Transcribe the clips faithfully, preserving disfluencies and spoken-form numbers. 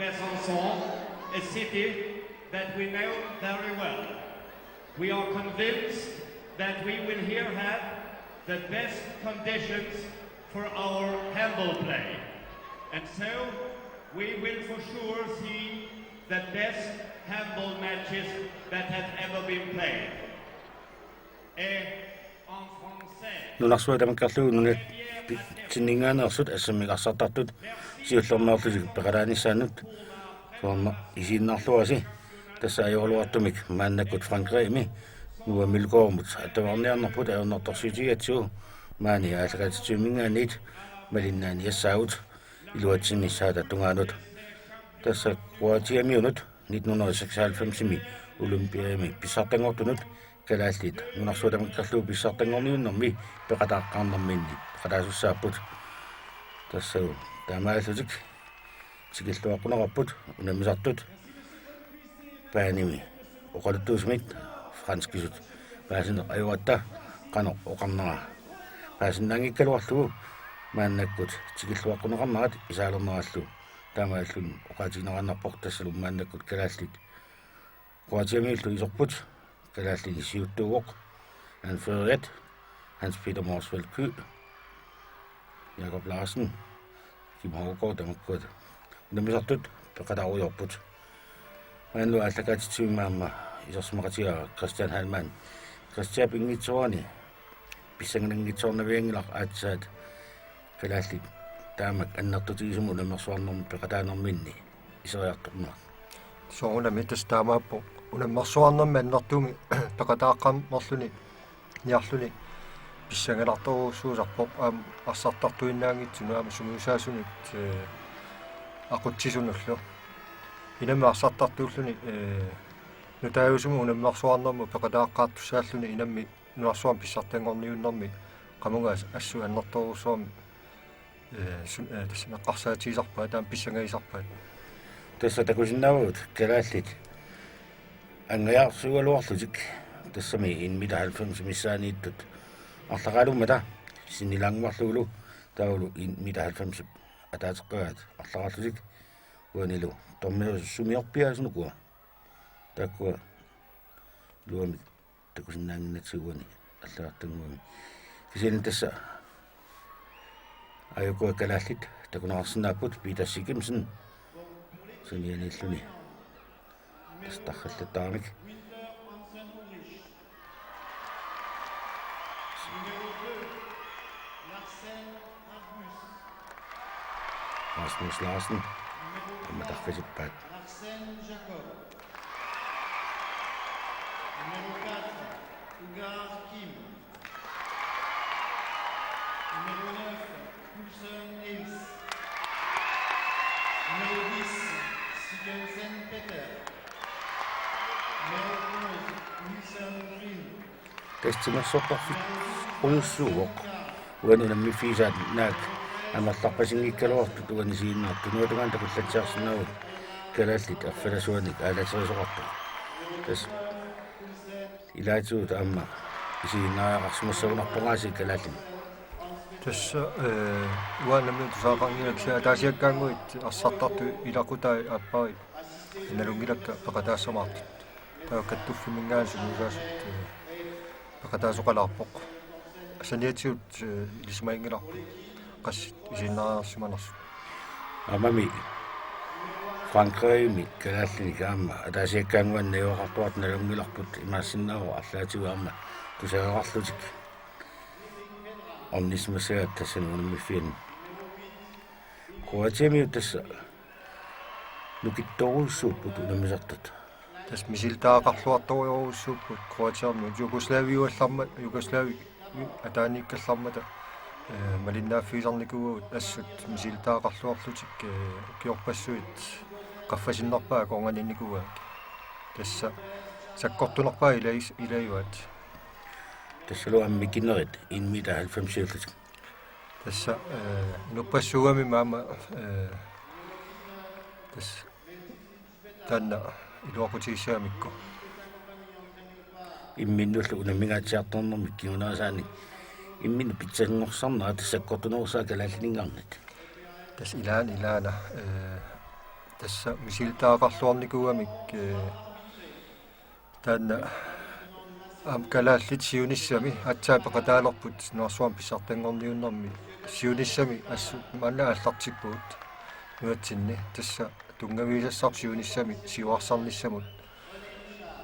Besançon, a city that we know very well. We are convinced that we will here have the best conditions for our handball play. And so we will for sure see the best handball matches that have ever been played. Et en français. Nunarsuaq tamakkerlugu nunatsinninngaanneersut assammik arsartartut siullermeerlutik peqalaanissaannut. Soorlu isiinnarluarsi tassa ajoraluartumik maannakkut Frankrigimi Noah Mølgaardimut attaveqarniarnerput ajornartorsiutigigatsigu maani aallakaatitsivimminngaanniit malinnaaniassaagut iluatsinnissaata tungaanut. Tassa Kroatiamiunut nitten hundrede og seksoghalvfemsimi Olympiami pissartanngortunut kalaallit nunarsuaq tamakkerlugu pissartanngorniunnermi peqataaqqaarnerminni peqataasussaapput. Tassa taamaallutik tikilluaqquneqarput unammisartut paanimi oqaluttuusumik franskisut paasineq ajoratta qanoq oqarnera paasinnaanngikkaluarlugu maannakkut tikilluaqquneqarnerat isaalernerallu taamaalluni oqaatigineqarnarpoq tassalu maannakkut kalaallit Kroatiamiullu isorput kalaallinik siuttuuvoq anføreriat Hans Peter Motzfeldt Kyed, Jakob Larsen, Kim Hougaard tamakkua unammisartut peqataarujoorput. Maannalu aallakaatitsivimmi aamma isersimaqatigaara Christian Heilmann. Christian pinngitsoorani pissangananngitsoornavianngilaq aatsaat kalaallit taamak annertutigisumik unammersuarnermi peqataanerminni iseriartornerat. Soorunami tassa taamaappoq unammersuarnermi annertuumik peqataaqqammerluni niarluni pissanganartorujussuusarpoq aamma arsartartuinnaanngitsunut aamma sungiusaasunut, eh, aqutsisunullu. Inammi arsartartuulluni, eh, nutaajusumik unammersuarnermut peqataaqqaartussaalluni inammi nunarsuarmi pissartanngorniunnermi qamunga as-, assut annertoorujussuarmik, eh, sun-, eh, tassa eqqarsaatigisarpaat taama pissangagisarpaat. Tassa takusinnaavagut kalaallit angajaarsuugaluarlutik tassami en meter halvfems missaaniittut arlaqaalummata sinnilaannguarlugulu taavalu en meter halvfems ataaseqqagaat arlaqarlutik uanilu dommeri sumiorpiaasunukua taakkua iluamik takusinnaannginnatsigu uani allagartannguami. Kisianni tassa aajukua kalaallit takuneqarsinnaapput Peter Sigimsen sanianiilluni tassa tarrillattaramik. Rasmus Larsen aamma tarrisippaat. Numéro quatre, Ugar Kim. Numéro neuf, Poulsen Niels. Numéro dix, Sigurdsen Peter. Numéro onze, Nielsen Green. Tassa timersortarfik unussuuvoq. Uani unammiffissaat naak amerlarpasinngikkaluartut uani isiginnaartut. Nuatungaan takullatsiarsinnaavugut kalaallit erfalasuanik aalaterisoqarput. Tassa ilaatigut aamma isiginnaariaqarsimassagunarpoq aasiit kalaallinik. Tassa, eh, uanga nammineq tusagaqanngilanga kisianni ataasiakkaannguit arsartartut ilaqutai aappariit nalunngilakka peqataassamaartut. Taava kattuffimminngaanniit sungiusaasut, eh, peqataasoqalaarpoq. Saniatigut, eh, ilisimaginngilarput qassit isiginnaariarsimanersut. Aammami Frankrigimi kalaallinik aamma ataasiakkaannguanik najugaqartuartut nalunngilarput, imaassinnaavoq arlaatigut aamma tusagaqarlutik ornissisimasagaat tassani unammiffianni. Kroatiamiut tassa nukittorujussuupput unammisartut. Tassa misilittagaqarluartorujussuupput Kroatiamiut Jugoslaviuallarmat, Jugoslavi ataaniikkallarmata, eh, malinnaaffigisarnikuuagut assut misilittagaqarluarlutik, eh, ukiorpassuit qaffasinnerpaat akornanniinnikuuaat. Tassa sakkortunerpaat ilagis-, ilagivaat. Tassalu aamma mikinerit en meter halvfemsiullutik. Tassa, eh, inuppassuugami aamma, eh, tassa taanna iluaqutigissagamikku. Imminnullu unammingaatsiartornermik kingunerisaanik imminnut pitsanngorsarnera tassa sakkortunerussaaq kalaalliningaarnat. Tassa ilaana, ilaana, eh, Tassa misilittagaqarluarnikuugamik, eh, taanna aamma kalaallit siunissami aatsaat peqataalerput nunarsuarmi pissartanngorniunnermi siunissami assut maanna aallartippugut nunatsinni, tassa tunngavigisassarput siunissami siuarsarnissamut,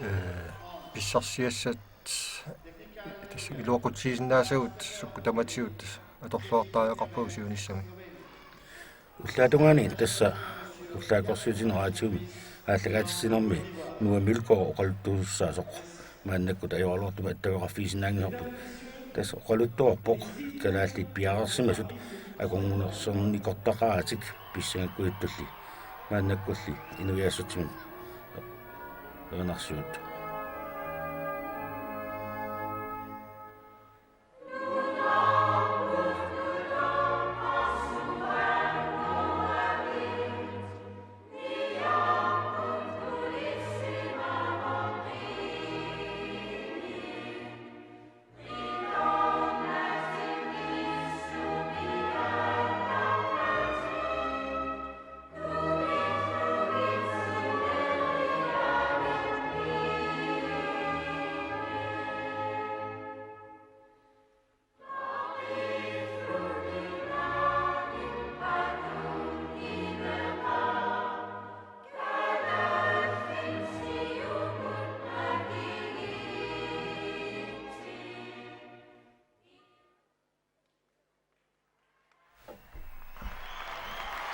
eh, pissarsiassat tassa iluaqutsiisinnaasagut sukkut tamatigut atorluartariaqarpagut siunissami. Ullaap tungaani tassa ullaakkorsiutini raatiumi aallakaatitsinermi Nuka Mølgaard oqaluttuussaasoq maannakkut ajoraluartumik attaveqarfigisinnaanngisarput. Tassa oqaluttuarpoq kalaallit piareersimasut akornusersornikortaqaratik pissangakkujuttulli maannakkulli inuiassutsimik erinarsuut.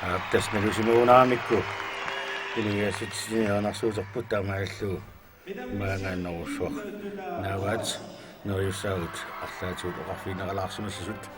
Aap, tassa nalusimagunaaramikku inuiassutsinni erinarsuuserput taamaalillugu maangaannarujussuaq naavaat neriussaagut arlaatigut oqarfigineqalaarsimassasut.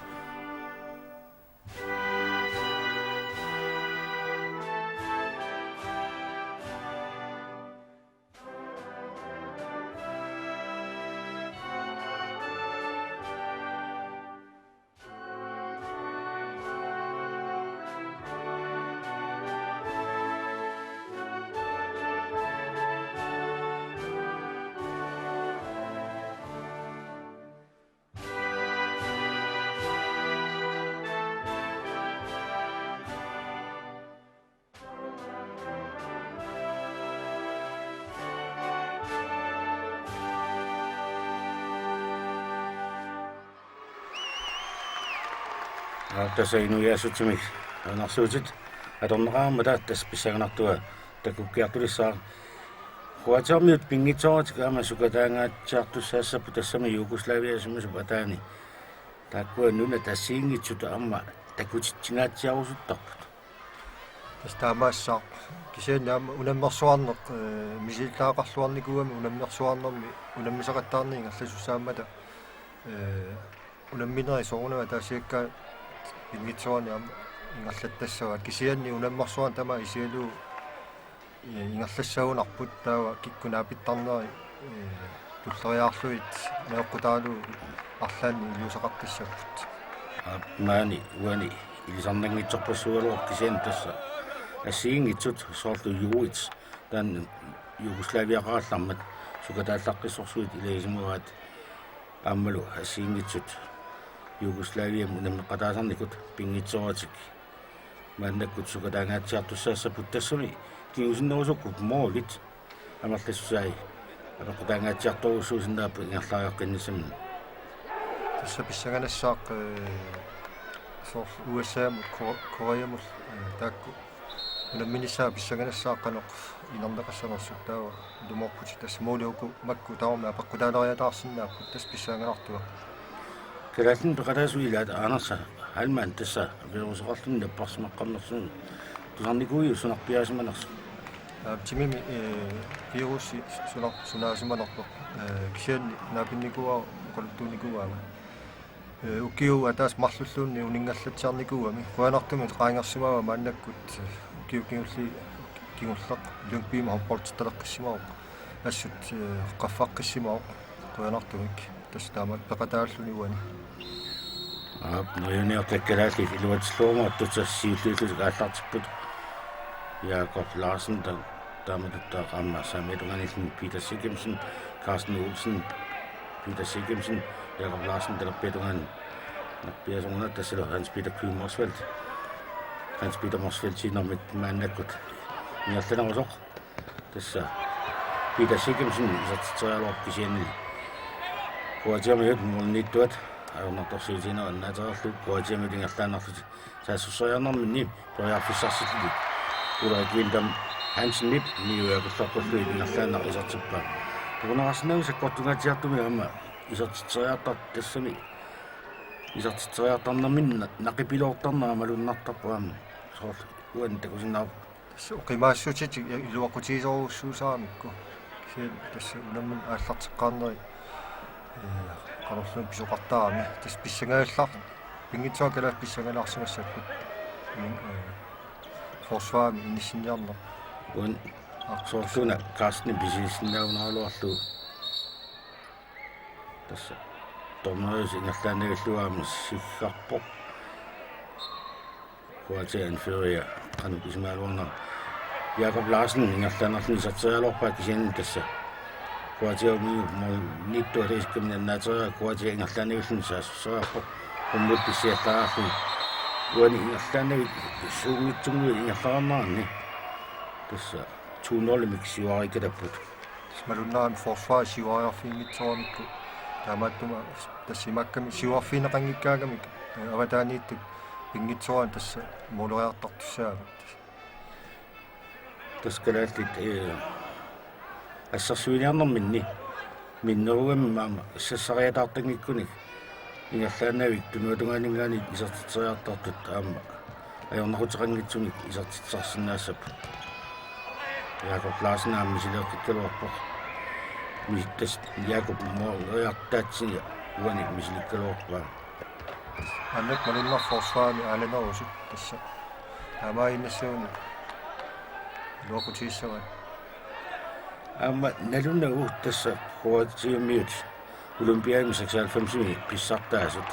Aap, tassa inuiassutsimik erinarsuutit atorneqarmata tassa pissanganartua takkukkiartulissaaq. Quatermiut pinngitsooratik aamma sukataangaatsiartussaassapput tassami Jugoslaviasimaasup ataani. Taakkua nunat assigiinngitsut aamma takutitsingaatsiarusuttarput. Tassa taamaassaaq kisianni aamma unammersuarneq, eh, misilittagaqarluarnikuugami unammersuarnermi unammisaqattaarneq ingerlasussaammata, eh, unamminerit soorunami ataasiakkaat pinngitsoorani aamma ingerlattassavaat kisianni unammersuarneq tamaat isigalugu, eh, ingerlassagunarput taava kikkut naapittarneri, eh, tulleriiaarlugit najoqqutaalu arlaannik iliuuseqartassapput. Aap, maani uani ilisarnanngitsorpassuugaluarpoq kisianni tassa assigiinngitsut soorlu juuit taanna Jugoslaviaqarallarmat sukataallaqqissorsuit ilagisimavaat aammalu assigiinngitsut Jugoslaviami unammeqataasarnikut pinngitsooratik maannakkut sukataangaatsiartussaassapput tassami kingusinnerusukkut målit amerlassusai apeqqutaangaatsiartorujussuusinnaapput ingerlariaqqinnissaminnik. Tassa pissanganassaaq, eh, soorlu U S A-mut Ko-, Koreamut, eh, taakku unamminissaat pissanganassaaq qanoq inerneqassanersut taava ilumoorputit tassa målit uku makku tamarmik apeqqutaaleriataarsinnaapput tassa pissanganartua. Kalaallinik peqataasut ilaat Anders Heilmann tassa viruseqarluni napparsimaqqammersunut tusarnikuuiuk sunarpiaasimanersoq? Aap, timimi, eh, virusi sunar-, sunaasimanerpoq, eh, kisianni naapinnikuuara oqaluttuunnikuuaanga. Eh, ukiut ataaseq marlulluunniit uninngallatsiarnikuugami qujanartumik qaangersimavara maannakkut, eh, ukiut kingulliit kingulleq Lyngbymi håndboldittaleqqissimavoq. Assut, eh, qaffaqqissimavoq qujanartumik. Tassa taama peqataalluni uani. Aap, neriuniartak kalaallit iluatsilluarmata tassa siulliullutik aallartipput. Jakob Larsen ta-, taamatuttaaq aamma saamiata tungaanilluunniit Peter Siggemsen, Carsten Olsen, Peter Siggemsen, Jakob Larsen talerpiata tungaanut nappiasunga tassalu Hans Peter Ky Motzfeldt. Hans Peter Motzfeldtiinermik maannakkut Ingerlanerusoq. Tassa Peter Siggemsen isertitseriaraluarpoq kisianni Kroatiamiut målimiittuat ajornartorsiutiginerat annaateriarlugu Kroatiamiut ingerlaannarlutik saassusseriarnerminni periarfissarsiorlutik Ulrik Wyndham Hansenip niuerpullarpullu ingerlaannaq isertippaat. Takuneqarsinnaavit sakkortungaatsiartumik aamma isertitseriartar- tassami isertitseriartarnerminni na-, naqipiloortarnera malunnartarpoq aamma soorlu uani takusinnaavarput. Tassa oqimaassutit iluaqutigisorujussuussaramikku. Kisianni tassa unammineq aallarteqqaarneri, ee, qanorluunniit pisoqartarami. Tassa pissangagallar-, pinngitsooraq kalaallit pissangalaarsimassapput. Min-, ee, forsvarimi inissinniarneq. Uani soorlu una Carstenip pisinissinnaagunaraluarlugu. Tassa dommeriusoq ingerlaannavillugu aamma siggarpoq. Kroatia anføreria qanoq isumagaluarnera. Jakob Larsen ingerlaannarluni isertitseriaraluarpaa kisianni tassa Kroatiamiut målimiittuat ataasiakkaminnik annaateriaraa Kroatia ingerlaannavilluni saassusseriarpoq. Qummut pissiallariarluni. Uani ingerlaannavik suunngitsunnguit ingerlareerneranni tassa to nul-imik siuariikkattapput. Tassa malunnarami forsvarip siuariarfiginngitsooramikkit. Taamaattumik tassa imaakkami siuarfigineqanngikkaangamik, ee, avataaniittut pinngitsoorani tassa måleriartartussaapput. Tassa kalaallit, ee, assersuiniarnerminni minnerugami aamma sassariataartanngikkunik ingerlaannavik tunuatungaaninngaanniit isertitseriartartut aamma ajornaquteqanngitsumik isertitsisarsinnaassapput. Jakob Larsen aamma misileeqqikkaluarpoq. Mis-, tassa Jakob måleriartaatsinni uani misilikkaluarpaa. Annak malunnarpoq forsvarimi aalanerusut tassa. Taamaaginnassagunik iluaqutigissavaat. Aamma nalunagu tassa Kroatiamiut Olympiami seksoghalvfemsimi pissartaasut.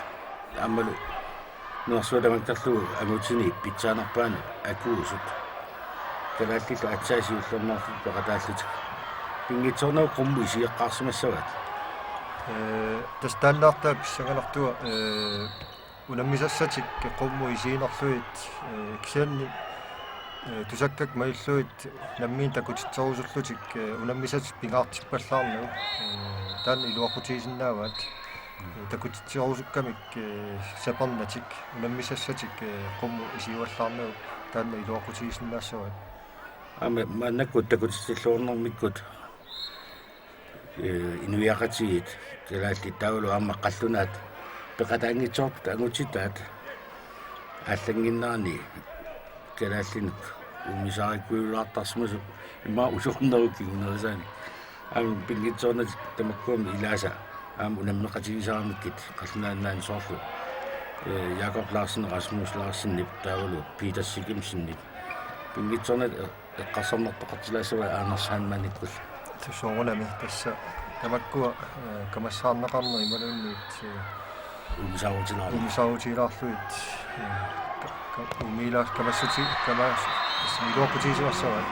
Aammalu nunarsuaq tamakkerlugu angutini pitsaanerpaanut akuusut. Kalaallillu aatsaat siullermeerlutik peqataallutik. Pinngitsoornagu qummut isigeqqaarsimassavaat. Ee, tassa taannaartaa pissanganartua, ee, unammisassatik qummut isiginerlugit, ee, kisianni, ee, tusakkakka malillugit nammineq takutitserusullutik, ee, unammisatik pingaartippallaarnagu, ee, taanna iluaqutigisinnaavaat. Ee, takutitserusukkamik, ee, sapernatik unammisassatik, ee, qummut isigivallaarnagu taanna iluaqutigisinnaassavaat. Aamma maannakkut takutitsilluarnermikkut, ee, inuiaqatigiit kalaallit taavalu aamma qallunaat peqataanngitsoortut angutitaat aallannginnerani kalaallinut uumisaarikkuulaartarsimasut immaqa usornerup kingunerisaanik. Aamma pinngitsoornatik tamakkuami ilaasa aamma unammeqatigisaramikkit qallunaat nunaanni soorlu, ee, Jakob Larsen, Rasmus Larsenip taavalu Peter Siggemsenip. Pinngitsoornatik eqqarsarnartoqartilaassavaat Anders Sandmanikkut. Soorunami tassa tamakkua, ee, kamassaarneqarneq imaluunniit, ee, uumisaarutilaarlugit. Uumisaarutilaarlugit, ee, ka-, ka-, uumiila-, kamassuti-, kamas-, tassa iluaqutigisimavassavat.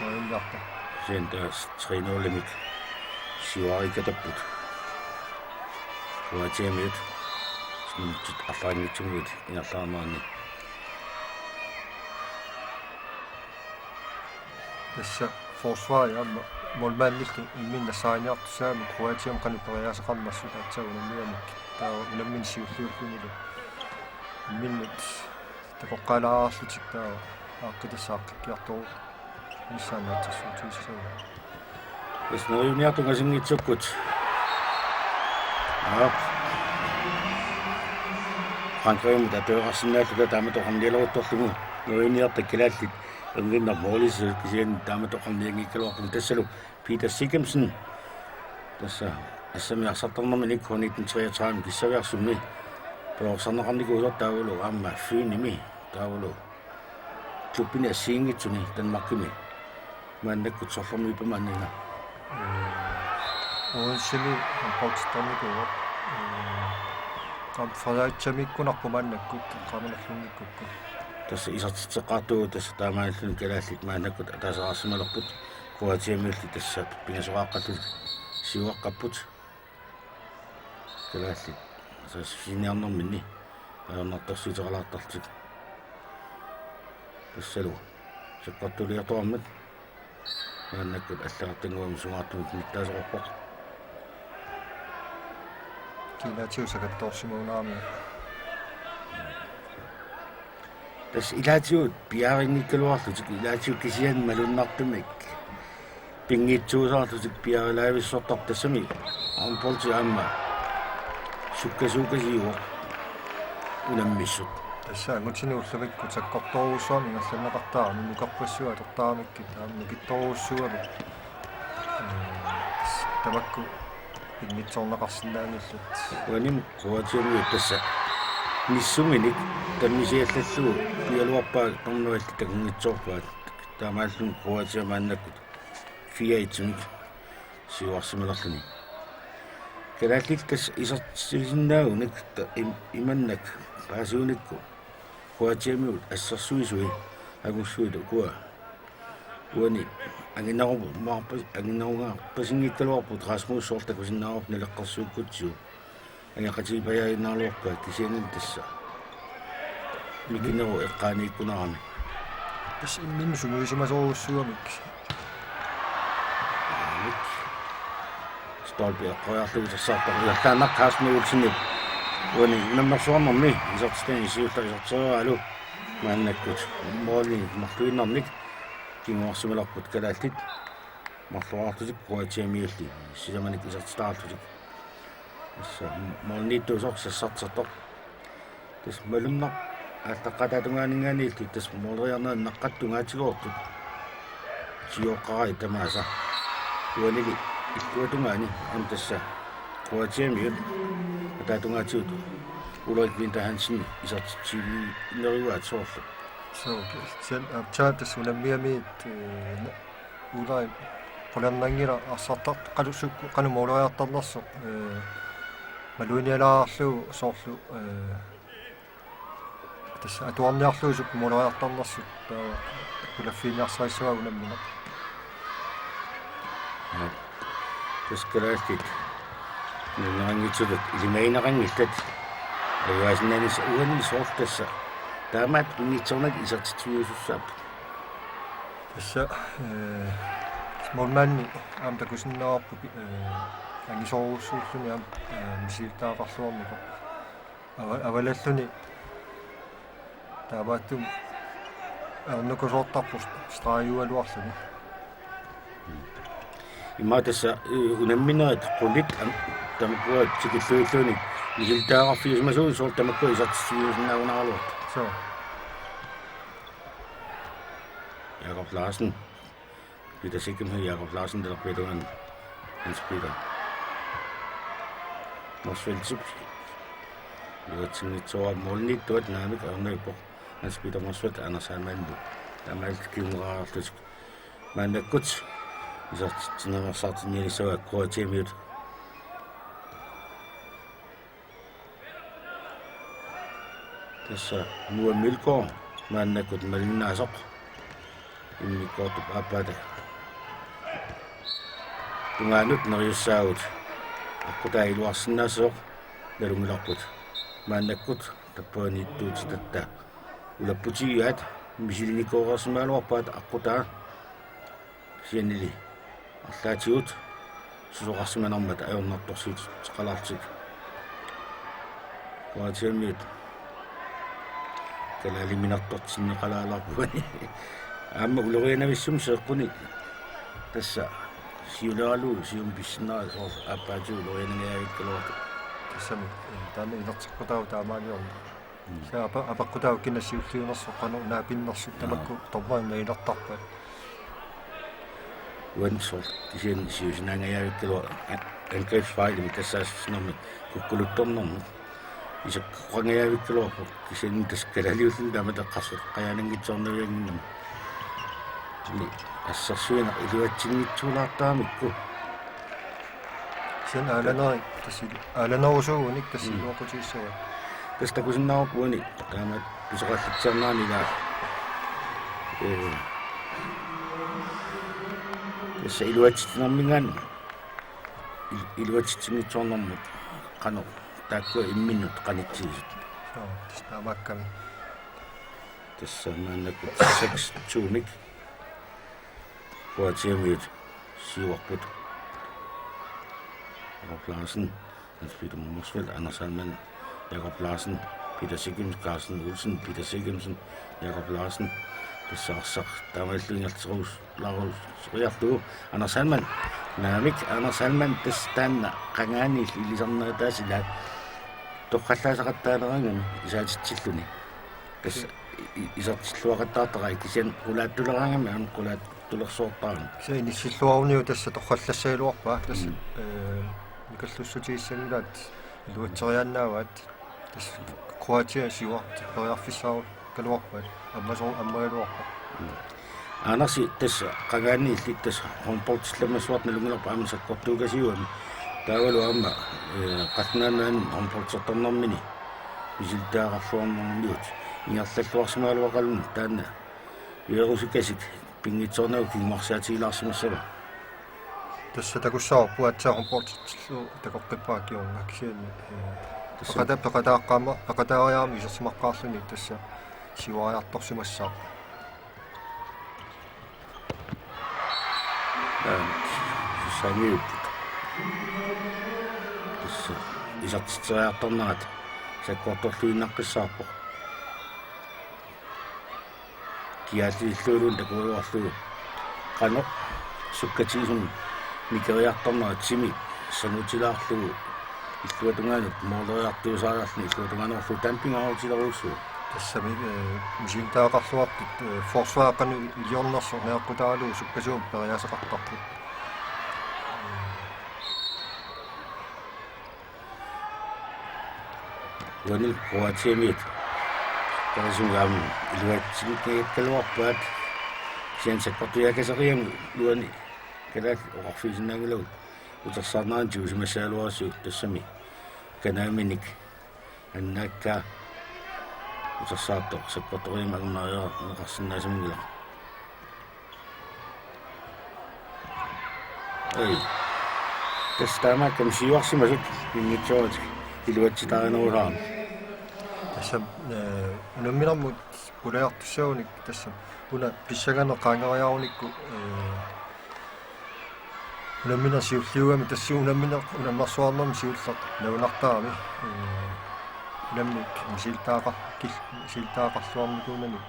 Maajunnaarta. Kisianni tassa tre nul-imik siuariikkattapput. Kroatiamiut. Sinut arlaanngitsunnguit ingerlaarneranni. Tassa forsvarip aamma målmandillu imminut nassaariniartussaammat Kroatiamut qanoq periaaseqarnersut aatsaat unammigamik. Taava unammineq siulliullunilu imminut takoqqaalaarlutik taava aaqqitassaq aaqqikkiartorumissaannaatsersuutigissagaa. Tassa neriuniartut tungasinngitsukkut. Aap. Frankrigiumut atueqarsinnaalluta taamatut oqarnialeruttorlugu neriuniartut kalaallit erniinnaq målisisut kisianni taamatut oqarnianngikkaluarput tassalu Peter Siggemsen. Tassa assammik arsartarnermini K nitten treogtredive kissaviarsummi perorsarneqarnikuusoq taavalu aamma Fynimi taavalu klubbini assigiinngitsuni Danmarkimi. Maannakkut sorlermiippa maaniinga? Ee, Odensemi håndboldstarnikuuvoq. Ee, qam-, Fredericiamiikkunarpoq maannakkut, eqqaamanerlunngikkukku. Tassa isertitseqqaartuuvoq tassa taamaalilluni kalaallit maannakkut ataaseqarsimalerput Kroatiamiulli tassa pingasoqaaqqallutik siuaqqapput. Kalaallit saassussiniarnerminni ajornartorsiuteqalaartarlutik. Tassalu Sakkortuliortoqarmat. Maannakkut allagartannguamik sungaartumik nittaasoqarpoq. Kiinaatsiu sakattoorsimagunarami. Tassa ilaatigut piarinnikkaluarlutik, ilaatigut kisianni malunnartumik pinngitsuusaarlutik piarilaavissortarput, tassami håndboldi aamma sukkasuukasiuvoq unammissut. Tassa angutini ullumikkut sakkortoorujussuarmik ingerlanneqartarami, nukerpassuit atortaramikkit aamma nukittorujussuarmik. Ee, tamakku pinngitsoorneqarsinnaanngillat. Uanimi Kroatiamiut tassa nissuminik tammisiallallugu pialuarpaat, dommerit takunngitsoorpaat. Taamaalilluni Kroatia maannakkut fire et-imik siuarsimalerluni. Kalaallit tassa isertitsisinnaagunik ta-, im-, imannak paasiunikku Kroatiamiut assersuisui angussuit ukua. Uani anginerumaarpa-, anginerumaarpasinngikkaluarput, Rasmus soorlu takusinnaavarput naleqqersuukkutsigu. Angeqatigiipajaaginnaraluarpaat, kisianni tassa mikinerup eqqaaniikkunarami. Tassa imminnut sungiusimasorujussuugamik. Aamik. Stolpe eqqoriarlugu tassartoq isertaannaq Carsten Olsenip uani unammersuarnermi isertitani siulleq iserteriaralu maannakkut målini marluinnarnik kinguarsimalerput kalaallit marloriarlutik Kroatiamiulli sisamanik isertitaarlutik. Tassa måliniittuusoq sassartertoq. Tassa malunnarpoq aallaqqaataata tungaaninngaanniilli, tassa måleriarnerit naqqatit tungaatigoortut sioqqarai tamaasa. Uanili illuatungaani aamma tassa Kroatiamiut ataatungaatigut Ulrik Winther Hansen isertitsiviginerugaat soorlu. Suu, kisianni aamma tassa unammigamigit, ee, Ulrik qularnanngilaq arsartartoq, qanoq sukkut, qanoq måleriartarnersoq, ee, maluinialaarlugu soorlu, ee, tassa atuarniarlugu sukkut måleriartarnersut, taava pulaffiiniarsarissavaa unammineq. Ja. Tassa kalaallit nuannarinngitsutut ilimagineqanngillat. Ajugaasinnaanissaat uani soorlu tassa taamaattumik isertitsiviusussaapput. Tassa, ee, målmandi aamma takusinnaavarput, ee, angisoorujussuulluni aamma, ee, misilittagaqarluarnikoq. Ava-, avalalluni taamaattumik ajornakusoortarpoq st-, stregiugaluarluni. Immaqa tassa, ee, unamminerit qulit am-, tamakkua tikilluilluunniit misilittagaqarfiusimasuupput soorlu tamakkua isertitsiviusinnaagunaraluartut. Suu. Jakob Larsen. Peter Sikkim, Jakob Larsen, talerpiata tungaanut Hans Peter Motzfeldt. Iluatsinngitsoorami måliniittuat, naamik, ajornarpoq Hans Peter Motzfeldt, Anders Heilmannimut taamaalillutik kingumut aarlutik. Maannakkut isertitsinniarsaartinnialissavaat Kroatiamiut. Tassa Noah Mølgaard maannakkut malinnaasoq immikkoortup aappaata tungaanut neriussaagut. Aqqutaa iluarsinnaassasoq nalunngilarput. Maannakkut tappavaniittuutitatta ulapputigigaat, misilinnikoorsimagaluarpaat aqqutaa. Kisiannili arlaatigut susoqarsimanermat ajornartorsiuteqalaarlutik. Kroatiamiut kalaaliminartortinneqalaalaarput uani. Aamma ulorianavissumik seeqquni tassa siuleralugu siumut pissinnaasut aappaatigut ulorianangajavikkaluartut. Tassami, ee, taanna inerteqqutaavoq taamaaliorneq. Mm. Tassa apa-, apeqqutaavoq kina siulliunersoq qanoq naapinnersut. Aa. Tamakku dommerit naginertarpaat. Uani soorlu kisianni siusinaangajavikkaluarpoq a-, angrebsfejlimik tassaassusinermik kukkuluttornermik. Isakkoqangajavikkaluarpoq kisianni tassa kalaaliulluni taamatut eqqarsaqqajaananngitsoornaviannginnami. Tassa assersuineq iluatsinngitsuulaartaramikku. Kisianni aalanerit tassa ilu-, aalanerusuugunik tassa. Mm. Iluaqutigissavaat. Tassa takusinnaavarput uani taama pisoqallatsiarnerani ilaa, ee, tassa iluatsitsinerminngaanniit il-, iluatsitsinngitsoornermut qanoq taakkua imminnut qanitsigisut. Suu, tassa taamaakkami. Tassa maannakkut seks to-mik. Kroatiamiut siuarput. Jakob Larsen, Hans Peter Motzfeldt, Anders Heilmann, Jakob Larsen, Peter Sigurdsen, Carsten Olsen, Peter Sigurdsen, Jakob Larsen. Tassa arsaq taamaalluingertiruus laarusoriarlugu. Anders Heilmann. Naamik, Anders Heilmann tassa taanna qangaaniilli ilisarnaataasilaat torrallaasaqattaalereerami isaatitsilluni. Tassa i-, i-, isertilluaqattaartara kisianni qulaattuleraangami aamma qulaattulersoortarami. Kisianni inissilluaruniuk tassa torrallassagaluarpaa tassa, mm, eh, nikallussutigissanngilaq iluatseriaannaavaat. Tassa Kroatia siuartut periarfissaagaluarpaat. Ammasoo-, ammagaluarpaa. Mm. Aanarsi tassa qangaaniilli tassa håndboldilermassuartut nalunngilarput aamma sakkortuukasiugami. Taavalu aamma, eh, qallunaat maani håndboldertarnermini misilittagaqarluarnermigut ingerlalluarsimagaluaqaluni taanna Virusikasik pinngitsoornagu kinguarsaatigilaarsimassava. Tassa takussavarput aatsaat håndboldertillugu takoqqippara kingorna kisianni, eh, tassa peqata-, peqataaqqaama-, peqataariarami isersimaqqaarluni tassa siuariartorsimassaaq. Aa, saniupput. Tassa isertitseriartornerat sakkortorluinnaqqissaarpoq. Kiaatiilluuluun takugaluarlugu qanoq sukkatigisumik nikeriartornera timi sangutilaarlugu illuatungaanut mooleriartuusaariarluni illuatungaanerullugu taanna pingaarutilerujussuuvoq. Tassami, eh, misilittagaqarluartut, eh, forsvareqqani iliornersoq neeqqutaralugu sukkasuumik periaaseqartarput. Uani Kroatiamiut. Tarisum aamma iluatsinngikkaluarpaat. Kisianni sakkortujaakaseriamu uani kalaallit oqarfigisinnaanngilagut utersaarnerani tigusimassagaluarussi tassami kanaaminik annaakkaa utersaartoq sakkortoriamik anguniarneqarsinnaasimanngilaq. Ei. Tassa taamaakkami siuarsimasut pinngitsooratik iluatsitaarinerusaarami. Tassa, eh, unamminermut pulajartussagunik tassa una pissanganeq qaangeriarunikku, eh, unammineq siulliugami tassa unammineq unammersuarnermi siulleq nalunartarami, eh, unammik misilittagaqa-, kil-, misilittagaqarluarnikuunani.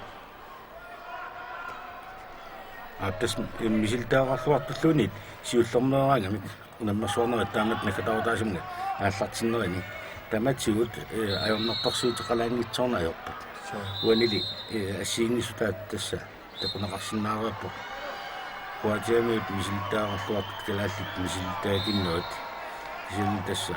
Aa, tassa misilittagaqarluartulluunniit siullermeeraangamik unammersuarnerit taamatut naggataarutaasimanngillat aallartinnerini. Tamatigut, eh, ajornartorsiuteqalaanngitsoorneq ajorput. Suu. Uanili, eh, assigiinngissutaat tassa takuneqarsinnaareerpoq. Kroatiamiut misilittagaqarluartut kalaallit misilittagakinnerit. Kisianni tassa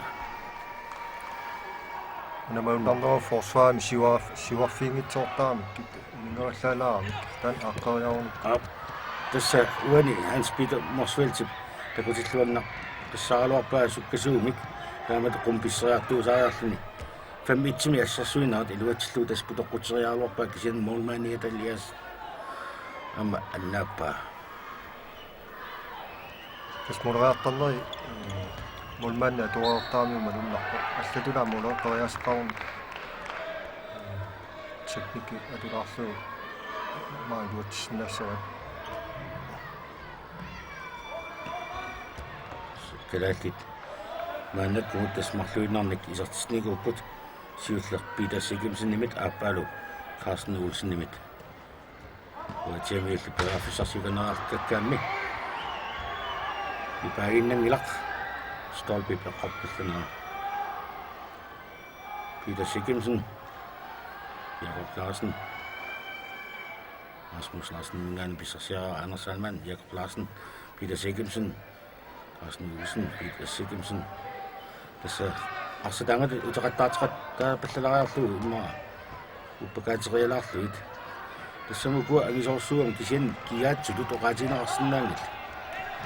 unamminermut forsvarimi siuar-, siuarfiginngitsoortaramikkit uninngavallaalaarami taanna aaqqeriaruni. Aap, tassa uani Hans Peter Motzfeldtip takutilluannaqqissaaraluarpaa sukkasuumik taamatut qummut pisseriartuusaariarluni. Fem et-imi assersuinerat iluatsillugu tassa putoqquteriaraluarpaa kisianni målmandi Elias aamma annaappaa. Tassa måleriartorneri, eh, målmandi atuariartaramigit malunnarpoq. Allatut aamma måleriartoqaruni, eh, teknikki atulaarlugu maani iluatsissinnaassavaat. Kalaallit maannakkut tassa marluinnarnik isertitsinikuupput siulleq Peter Sigurdsenimit aappaalu Carsten Olsenimit. Kroatiamiullu periarfissarsiukanneqartakkaammi. Ipaaginnanngilaq. Stolpip eqqorpallanera. Peter Sigurdsen. Jakob Larsen. Rasmus Larsen, mingaani pissarsiaraa Anders Heilmann, Jakob Larsen, Peter Sigurdsen, Carsten Olsen, Peter Sigurdsen. Tassa arsaq taanna uteqattaarteqattaapallalaariarlugu immaqa uppakaaterialaarlugit. Tassami ukua angisoorsuugami kisianni kigaatsutut oqaatigineqarsinnaanngillat.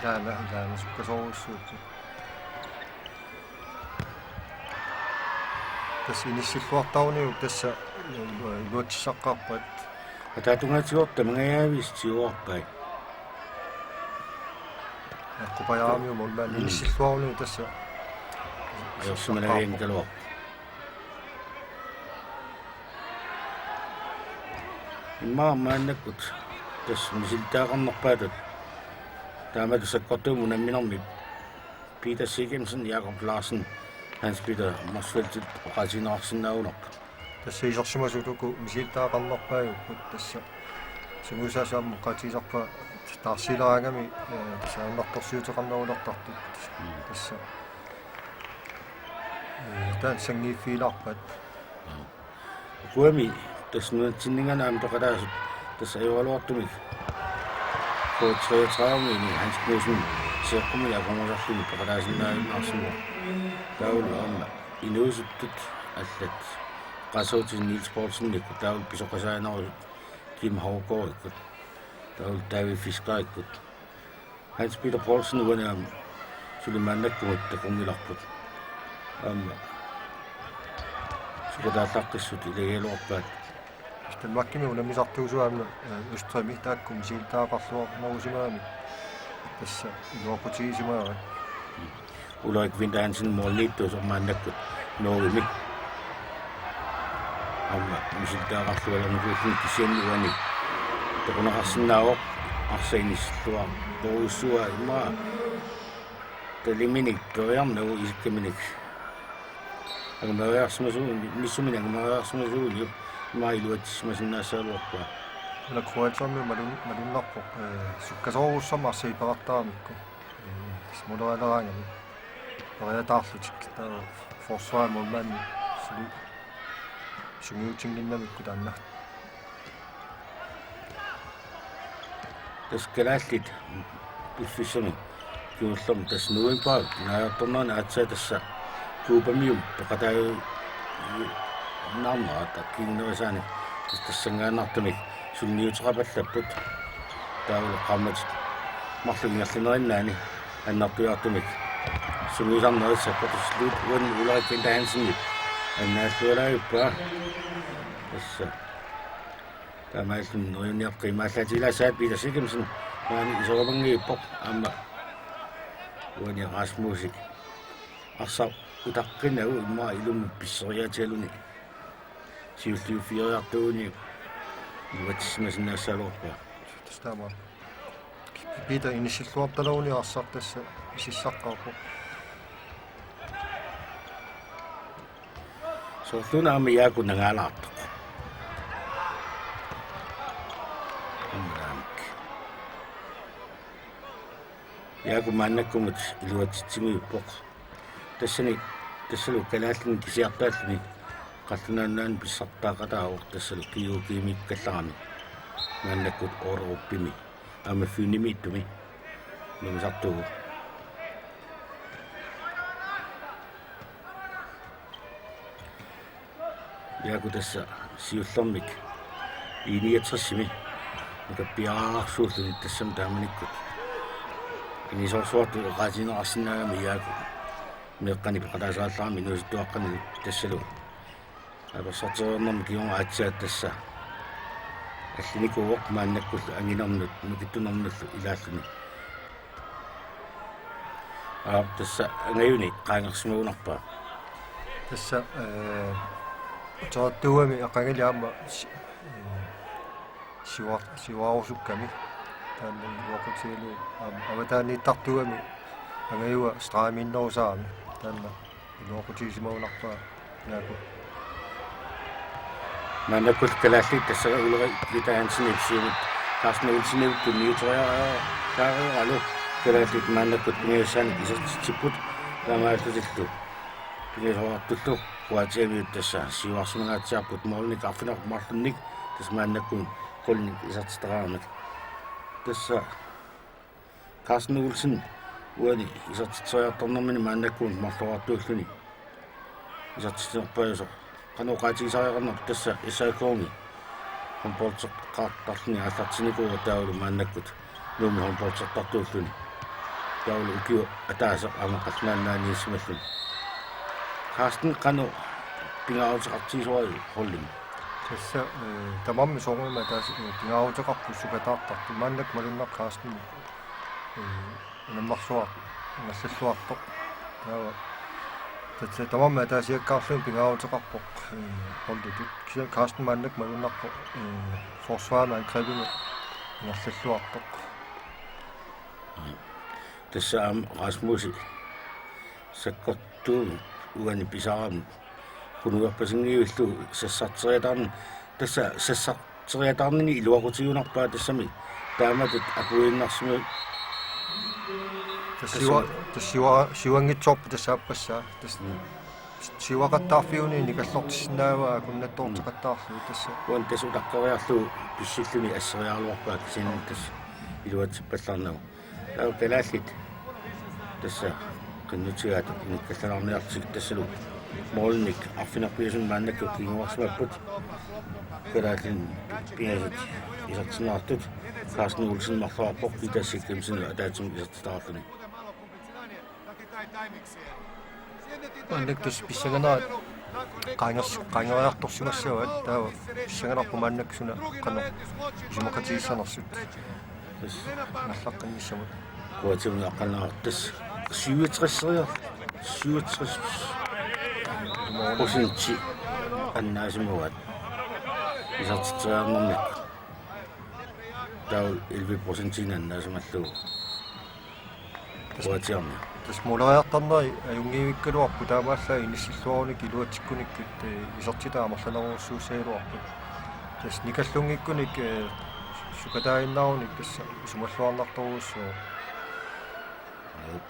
Ilaana, ilaana sukkasoorujussuupput. Tassa inissilluartaruniuk tassa iluatsissaqqaarpaat. Ataatungaatigoorta mangajaaviisa tiguarpai. Eqqupajaaramiuk målmandi. Mm. Inissilluaruniuk tassa. Ajorsimalavianngikkaluarpoq. Immaqa maannakkut tassa misilittagaqarnerpaatut taamatut sakkortuumik unamminermi Peter Sigurdsen, Jakob Larsen, Hans Peter Motzfeldt oqaatigineqarsinnaagunarput. Tassa isersimasut uku misilittagaqarnerpaajupput, tassa sungiusaasoq aamma oqaatigisarpaa taarsiileraangami, eh, tassa ajornartorsiuteqarnerulertartut. Mm. Tassa, eh, taanna sanngiiffigilaarpaat. Mm. Ukuami tassa nunatsinninngaanniit aamma peqataasut tassa ajoraluartumik K treogtredive-mi Hans Knudsen seeqquminik akornusarluni peqataasinnaajunnaarsimavoq. Taavalu aamma inuusuttut allat, qasuutit Niels Poulsenikkut, taavalu pisoqasaanerusut Kim Haugaardikkut, taavalu David Fiskerikkut. Hans Peter Poulsen uani aamma suli maannakkumut takunngilarput. Aamma sukataallaqqissut ilagigaluarpaat. Danmarkimi unammisartuusugut aamma, eh, Østrigimi taakku misilittagaqarluarnerusimagami tassa iluaqutigisimagaat. Ulrik Winther Hansen målimiittuusoq maannakkut Norgemi aamma misilittagaqarluarnikuulluni, kisianni uani takuneqarsinnaavoq arsaq inissilluartorujussuuvoq, immaqa taliminik periarnagu isikkaminik angumeeriarsimasuuvoq, missuminik angumeeriarsimasuuvoq, immaqa iluatsissimasinnaassagaluarpaa. Una Kroatiami malun-, malunnarpoq, eh, sukkasoorujussuarmik arsaq iperartaramikku. Ee, smulerileraangami. Periataarlutik. Taava forsvarip målmandip suli sungiutinnginnamikku taanna. Tassa kalaallit piffissami kingullermi tassa novembarip naajortornerani aatsaat tassa Cubamiut peqataajunnaarnerat akkiinnerisaanik tassa tassanngaannartumik suliniuteqapallapput. Taavalu qaammatit marluk ingerlanerinnaanni annertujaartumik sungiusarnerit sakkortusillutik, uani Ulrik Winther Hansenip annaallualaavippaa. Tassa taamaalilluni neriunniartut imaallaatigilaassaat Peter Sigurdsen maani iserumanngippoq, aamma uani Rasmusi arsaq utaqqinagu immaqa ilummut pisseriaatigaluni siulliuffigiartuuguni iluatsissimasinnaassaluarpaa. Tassa taama. Peter inissilluartaleruni arsaq tassa isissaqqaarpoq. Soorluuna aamma Jaaku nangaalaartoq. Aamma taamik. Jaaku maannakkumut iluatsitsinngippoq. Tassani, tassalu kalaallinik kisiartaalluni qallunaat nunaanni pissartaaqataavoq, tassalu G O G-miikkallarami maannakkut Otterupimi aamma Fynimiittumi unammisartuuvoq. Jaaku tassa siullermik I niogtresimi nukappiararsuulluni tassami taamanikkut anisoorsuartut oqaatigineqarsinnaagami Jaaku meeqqanik peqataasarallarami inuusuttuaqqanik, tassalu apersartereernermi kingorna aatsaat tassa allinikuuvoq maannakkullu anginernut nukittunernullu ilaalluni. Aap, tassa angajuni qaangersimagunarpaa. Tassa, eh, utertuugami aqagali aamma si-, eh, siuar-, siuarusukkami. Taanna iluaqutigalugu aamma avataaniittartuugami angajua straaminnerusaami. Taanna iluaqutigisimagunarpaa. Jaaku. Maannakkut kalaallit tassa Ulrik Peter Hansenip siumut Carsten Olsenip tunniuteriaralu kalaallit maannakkut pingajussaanik isertitsipput, taamaallutillu pingasoqartullu Kroatiamiut tassa siuarsimangaatsiarput målinik arfineq-marlunnik tassa maannakkut goalinik isertitaqaramik. Tassa Carsten Olsen uani isertitseriartornermini maannakkut marloriartuulluni isertitsinerpaajusoq. Qanoq oqaatigisariaqarnerput, tassa S A K-mi håndboldeqartarluni aallartinnikuuvoq taavalu maannakkut Nuummi håndboldertartuulluni. Taavalu ukioq ataaseq aamma qallunaat nunaanniissimalluni. Carsten, qanoq pingaaruteqartigisorajuk holdimi? Tassa, eh, tamarmik soorunami ataaseq, eh, pingaaruteqarput sukataartartut. Maannakkut malunnarpoq Carsten, eh, unammersuar-, unammersuartoq. Taava Tassa tamarmik ataasiakkaarlugit pingaaruteqarpoq, eh, holditut. Kisianni Carsten maannakkut malunnarpoq, eh, forsvarimi angrebimi ingerlalluartoq. Tassa aamma Rasmusi sakkortuumik uani pisarami. Qunuerpasinngillugu sassarteriataarn-, tassa sassarteriataarnini iluaqutigunarpaa tassami taamatut apuinnarsimavoq. Tassa siua-, tassa siua-, siuanngitsoorpoq tassa aappassaa. Tassa Mm. siuaqattaarfiuni nikallortissinnaavaa akunnattoorteqattaarlugu tassa. Uani tassa utaqqeriarlugu pissilluni asseriaraluarpaa kisianni tassa iluatsippallaarnagu. Taava kalaallit tassa qinnutigaat inikkallalaarniarlutik tassalu målinik arfineq-pingasunut maannakkut kinguarsimapput. Kalaallit pingasut isertinneqartut Carsten Olsen marloqarpoq Peter Sikrimsen ataatsimik isertitaqarluni. Maannakkut tassa pissanganaq qaangers-, qaangeriartorsimassavaat taava pissanganarpoq maannakkut suna qanoq isumaqatigissanersut. Tassa angerlaqqinnissamut. Kuatiuni aqqanneqartoq tassa syvogtres, syvogtres procenti annaasimavaat isertitseriarnermik. Taava elleve procentiinnaq annaasimallugu. Kuatiarmi. Tassa måleriartarneri ajunngivikkaluarput taamaallaat inissilluarunik iluatsikkunikkut, eh, isertitat amerlanerujussuussagaluarput. Tassa nikalluunngikkunik, eh, sukataaginnarunik tassa isumalluarnartorujussuuvoq. Aap.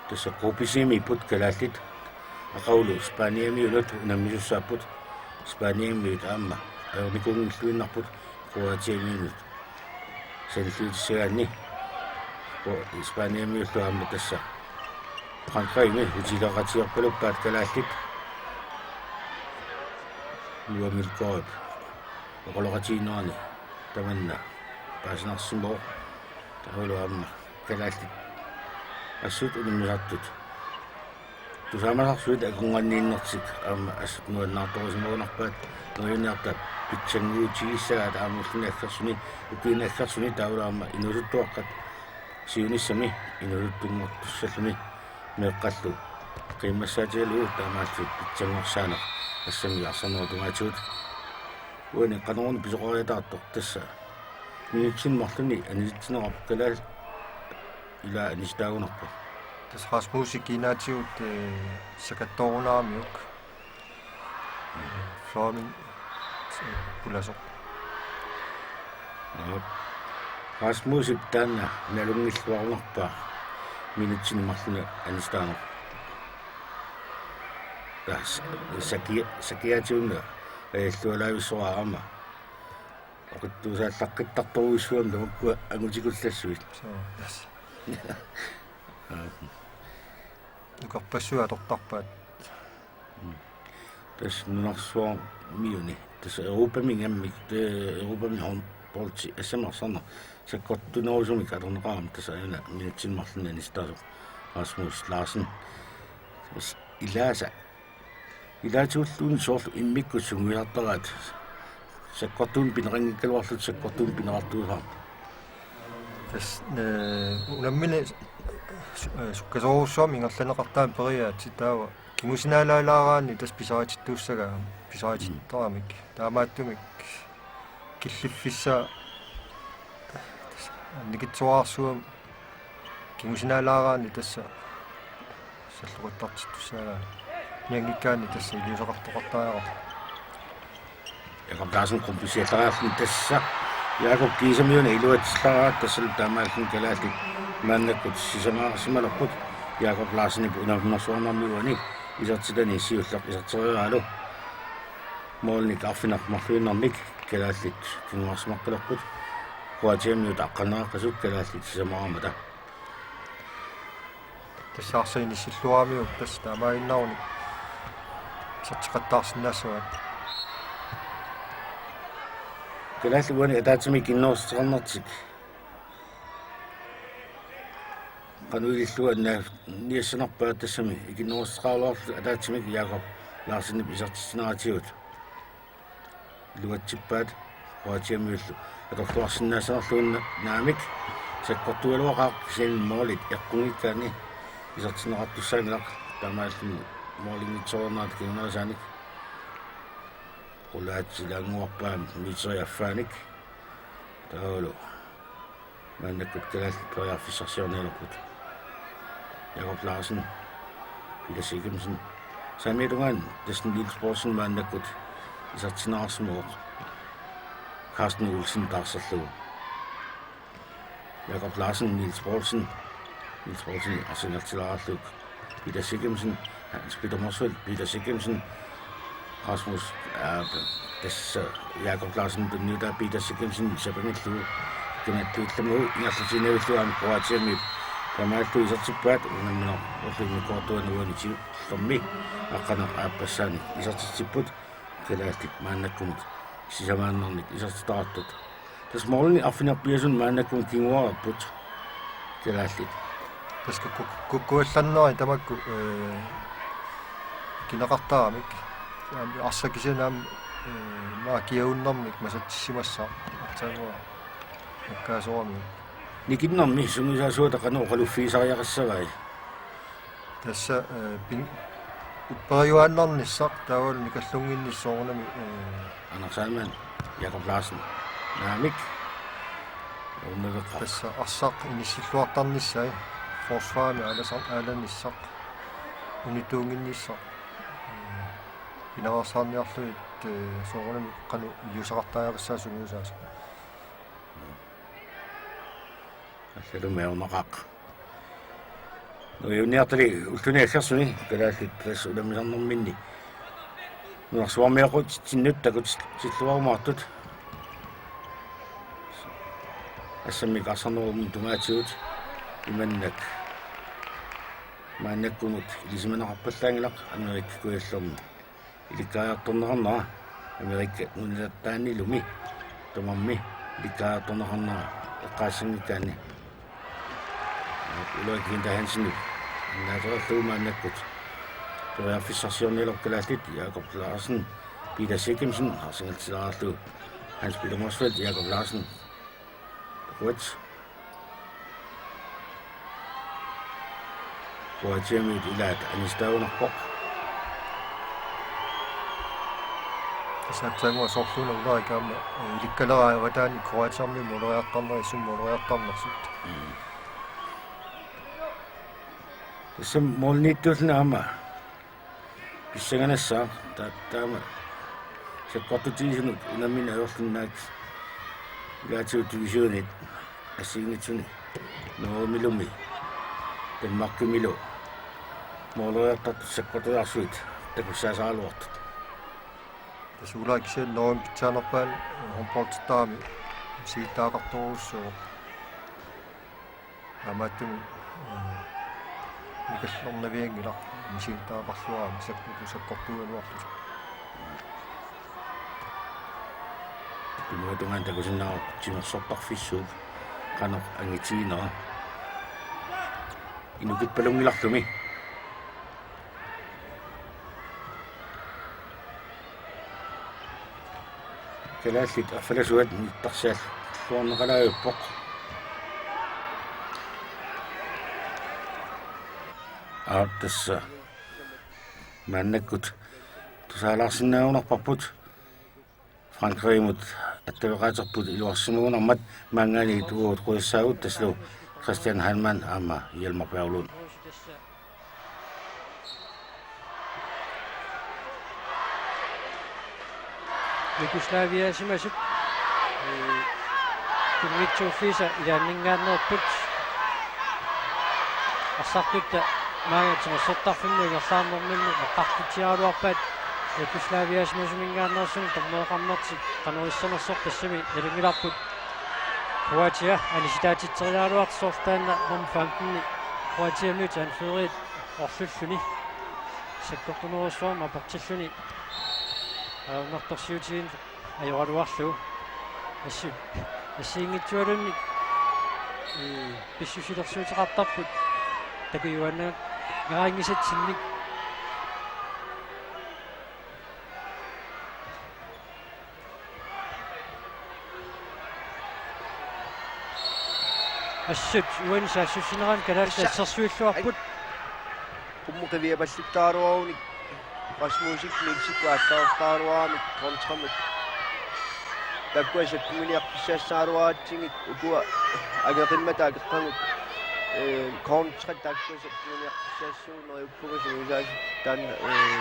Tassa gruppe C-miipput kalaallit. Aqagulu Spaniamiunut unammisussaapput. Spaniamiut aamma ajornikuunngilluinnarput Kroatiamiunut sanilliutissagaanni. Kro-, Spaniamiullu aamma tassa Frankrigimi utileqatigerpaluppaat kalaallit. Nuamilkoip oqaloqatigiinnerani tamanna paasinarsimavoq. Taavalu aamma kalaallit assut unammisartut tusaamasarsuit akornanniinnertik aamma assut nuannaartorisimagunarpaat. Neriuniarta pitsannguutigissagaat aamma ulluni aggersuni, ukiuni aggersuni taavalu aamma inuusuttuaqqat siunissami inuusuttunngortussalluni meeqqallu qiimmassaatigalugu taamaallutik pitsanngorsaaneq assamik arsarnerup tungaatigut. Uani qanoruna pisoqariataartoq tassa minutsini marlunni anisitsinera kalaallit ilaa anisitaagunarpoq. Tassa Rasmus kiinaatigut, eh, sakattoorunaramiuk. Flormin, eh, pulasoq. Aap. Rasmusip taanna nalunngilluarunarpaa minutsini marlunni anisitaaneq. Tassa sakia-, sakiaatiunga ajallualaavissoraarama. Oqittuusaallaqqittartorujussuarmik tamakkua angutikullassavit. Soo, tassa. Aap. Nukarpassuit atortarpaat. Mm. Tassa nunarsuarmiuni. Tassa Europami ingammik, te-, Europami håndboldi assamik arsarneq. Sakkortunerusumik atorneqarami tassa aajuna minutsini marlunni anisitaasoq Rasmus Larsen. Tassa ilaasa. Ilaatigulluunniit soorlu immikkut sungiusartaraat. Sakkortuumik pineqanngikkaluarlutik sakkortuumik pineqartuusaarput. Tassa, eh, unammineq su-, eh, sukkasoorujussuarmik ingerlanneqartarami periaatsit taava. Kingusinaalaalaaraanni tassa pisaritittuussagaa, pisaritittaramik. Taamaattumik killiffissaa tassa annikitsuararsuarmik kingusinaalaaraanni tassa salloqittartittussagaa. Nianngikkaanni tassa iliuuseqartoqartariaqarpoq. Jakob Larsen qumpissiattariarluni tassa. Jakob Kiisamiuna iluatsillaraat tassalu taamaalilluni kalaallit maannakkut sisamaassimalerput Jakob Larsenip unamminersuarnermi uani isertitani siulleq iserteriaraalu. Målinik arfineq-marluinnarmik kalaallit kinguarsimaqqalerput. Kroatiamiut aqqaneqaqqasut kalaallit sisamaammata. Tassa arsaq inissilluaramiuk tassa taamaaginnarunik isertitseqattaarsinnaassavaat. Kalaallit uani ataatsimik ikinnerussuteqarnertik qanoq ilillugu annaanniassanerpaat tassami ikinnerussuteqaraluarlutik ataatsimik Jakob Larsenip isertitsineratigut. Iluatsippaat Kroatiamiullu atorluarsinnaassanerlugu naamik. Sakkortugaluaqaaq kisianni målit eqqunngikkaanni isertinneqartussaanngilaq, taamaalilluni målinngitsoornerata kingunerisaanik. Qulaatilaannguarpaa meterit affaanik. Taavalu maannakkut kalaallit periarfissarsiornialerput. Jakob Larsen, Peter Sigurdsen. Saamiata tungaanut tassa Niels Poulsen maannakkut isertinneqarsimavoq Carsten Olsen taarserlugu. Jakob Larsen, Niels Poulsen. Niels Poulsen arsaartilaarlugu Peter Sigurdsen, Hans Peter Motzfeldt, Peter Sigurdsen, Rasmus, aa, tassa Jakob Larsen tunniutaa Peter Sigurdsen sapanngillugu. Kinaattuullamigu ingerlatiinnavillugu aamma Kroatiami taamaalillutik isertippaat, unammineq ulluni koortuani uani tiullermi aqqaneq-aappassaanik isertitsipput, kalaallit maannakkumut sisamaannarnik isertitaqartut. Tassa målinik arfineq-pingasunut maannakkumut kinguareerput kalaallit. Tassa kuk-, kukkuallannerit tamakku, ee, ikineqartaramik. Aamma arsaq kisianni aamma, ee, maanna kiagunnermik masatsissimassaaq. Aatsaannguaq nakkaasoramik. Nikinnermi sungiusaasuata qanoq oqaluffigisariaqassavai? Tassa, ee, pin-, upperiuaannarnissaq taavalu nikallunnginnissaq soorunami, ee, Anders Heilmann, Jakob Larsen. Naamik. Uumaveqqa. Tassa arsaq inissilluartarnissai. Forsvarimi aalasar-, aalanissaq. Unittuunnginnissaq. Ee, pinaveersaarniarlugit, ee, soorunami qanoq iliuuseqartariaqassaaq sungiusaasoq. Allalumi ajornaqaaq. Nuiunniartali ulluni aggersuni kalaallit tassa unammisarnerminni nunarsuarmioqatitsinnut takutilluarumaartut. Assammik arsarnerup tungaatigut imannak maannakkumut ilisimaneqarpallaanngilaq Amerika Kujallermi ilikkariartorneqarnera, Amerika nunataanilumi tamarmi ilikkariartorneqarnera eqqaassanngikkaanni. Ulrik Winther Hansen annaatereerlugu maannakkut periarfissarsiornialerput kalaallit, Jakob Larsen, Peter Sigurdsen arsaartilaarlugu Hans Peter Motzfeldt, Jakob Larsen. Takuat. Kroatiamiut ilaat anisitaagunarpoq. Tassa aatsaannguaq sorluuna Ulrik aamma, ee, ilikkaleraa avataani Kroatiami måleriartarnerit sumut måleriartarnersut. Mm. Tassa måliniittuulluni aamma pissanganassaaq ta-, taama sakkortutigisunut unammineq ajorluni naak ilaatigut divisionit assigiinngitsuni Norgemilumi Danmarkimilu måleriartartut sakkortulaarsuit takussaasaraluartut. Tassa Ulrik kisianni Norgemi pitsaanerpaani håndboldittaramik misigittagaqartorujussuuvoq. Taamaattumik, ee, nikallornavianngilaq misigittagaqarluarami sakkortu-, sakkortuugaluarlutik. Tunua tungaanut takusinnaavarput timersortarfissuup qanoq angitiginera. Inukippalunngillarlumi. Kalaallit arfalasuat nittarsialluarneqalaarpoq. Aap, tassa maannakkut tusaalaarsinnaagunarparput. Frankrigimut attaveqaaterput iluarsimagunarmat maanngaanniit uagut qujassaagut, tassalu Christian Heilmann aamma Hjalmar Berglund. Jugoslaviasimasut, ee, tunngitsuuffiisa ilaanninngaanneerput. Arsartutta maanga timersortarfimmi ingerlaarnerminni eqqartutsiaraluarpaat Jugoslaviasimasuminngaanneersunik dommereqarnertik qanoq issanersoq, tassami nalunngilarput Kroatia anisitaatitseriaraluartoq, soorlu taanna nummer femten Kroatiamiut anføreriat orlulluni sakkortunerujussuarmik aportilluni ajornartorsiutigineq ajoraluarlugu. Assi-, assigiinngitsualuunniit, ee, pissusilersuuteqartarput takujuaannaraangassatsinnik. Assut uani saassussinerani kalaallit assersuilluarput. Qummut qiviapalluttaraluarunik Rasmusip Nielsikkut aallartaraluaramik kontramut. Taakkua sappinguniarfissaassagaluaratsigit ukua angeqimmata akeqqagut, ee, kontrat taakkua sappinguniarfissaassuugut neriuppunga sungiusaasut taanna, ee,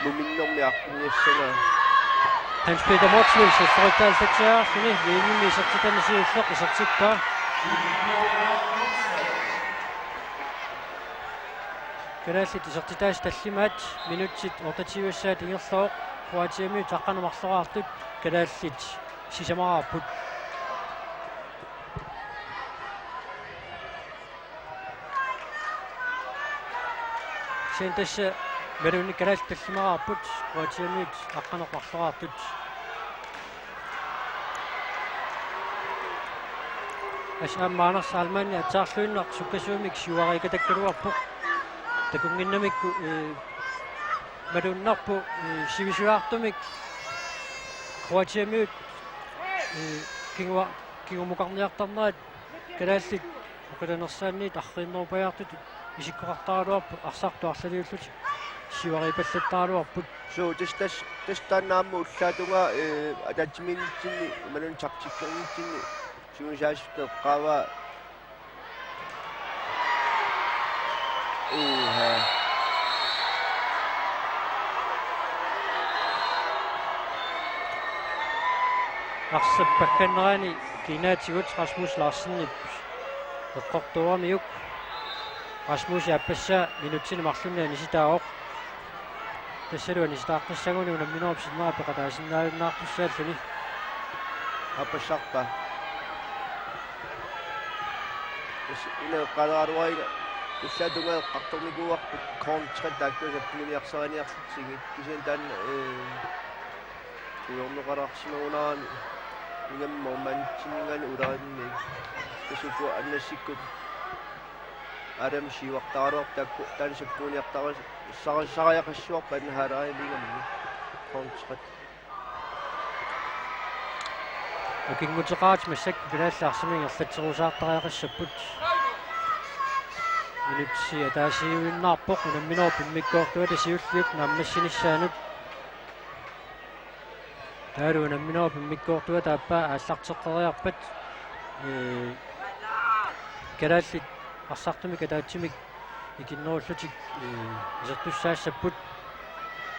muminnermi aqqunniassagaa. Hans Peter Motzfeldt, sassoritaaltatsiaarluni, V M-imi isertitani siulleq isertippaa. Kalaallit isertitaasut tallimaat, minutsit otteogtyve-ssaat ingerlavoq, Kroatiamiut aqqaneq-marloraartut, kalaallit sisamaraarput. Kisianni tassa imaluunniit kalaallit tallimaraarput, Kroatiamiut aqqaneq-marloraartut. Tassa aamma Anders Ahlmann aatsaarluinnaq sukkasuumik siuariikkatakkaluarpoq. Takunnginnamikku, ee, malunnarpoq, ee, sivisulaartumik Kroatiamiut, ee, kingua-, kingumukarniartarnerat kalaallit oqilinersaanniit arriinnerupajaartutut isikkoqartaraluarpoq arsartut arlaliullutik siuariippallattaraluarput. Suu, tassa, tassa, tassa taanna aamma ullaap tungaa, ee, ataatsimiinnitsinni imaluunniit taktikkernitsinni sungiusaasutut eqqaavaa. Uha. Arsap paggannerani kiinaatigut Rasmus Larsenip eqqortooramiuk. Rasmus aappassaa minutsini marlunni anisitaavoq. Tassalu anisitaaqqissaguni unamminerup sinnera peqataasinnaajunnaartussaalluni. Aappassaarpaa. Tassa una eqqaaleraluariga ullaap tungaa eqqartornikuuarput kontrat taakkua sappinguniarsariniarlutsigit. Kisianni taanna, ee, kujorneqalaarsimagunarami ingammik målmanditsinninngaanniit ularimmik. Tassa ukua annassikkut Adam siuartaraluarput taakku taanna sappinguniartara-, sara-, sariaqassuarput annahaalaarami ingammik. Kontrat. Ukinnguteqaat massakkut kalaallit arsamik ingerlatserusaartariaqassapput. Minutsi ataasiinnarpoq unamminerup immikkoortuata siulliup naammassinissaanut. Taavalu unamminerup immikkoortuata aappaa aallarteqqeriarpat, ee, kalaallit arsartumik ataatsimik ikinnerullutik, ee, isertussaassapput.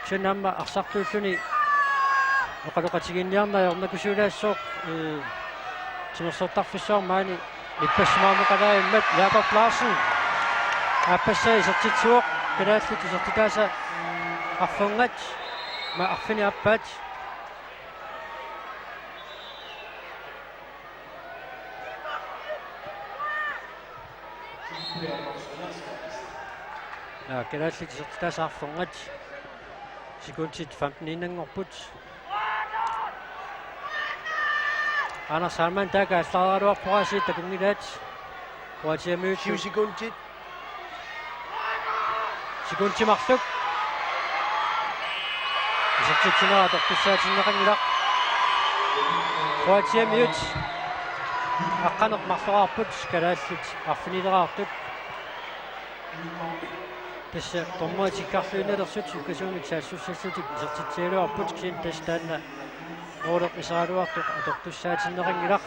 Kisianni aamma arsartuulluni oqaloqatigiinniarneq ajornakusuulaassooq, ee, timersortarfissuarmi maani nippassimaarumaarneqalaarmat. Jakob Larsen aappassaa isertitsivoq, kalaallit isertitaasa arfernat, ma arfineq-aappaat. Ja, kalaallit isertitaasa arfernat. Sekundit femten-iinnanngorput. Anders Ahlmann taakku aallaraluarpoq aasiit takunngilaat. Kroatiamiut. Syv sekundit. Sekundit marluk. Isertitsinera atortussaatinneqanngilaq. Kroatiamiut aqqaneq-marloraarput, kalaallit arfinileraartut. Tassa dommerit tikkarluinnalersut sukkasuumik saassussallutik isertitsigaluarput, kisianni tassa taanna måleq iseraluartoq atortussaatinneqanngilaq.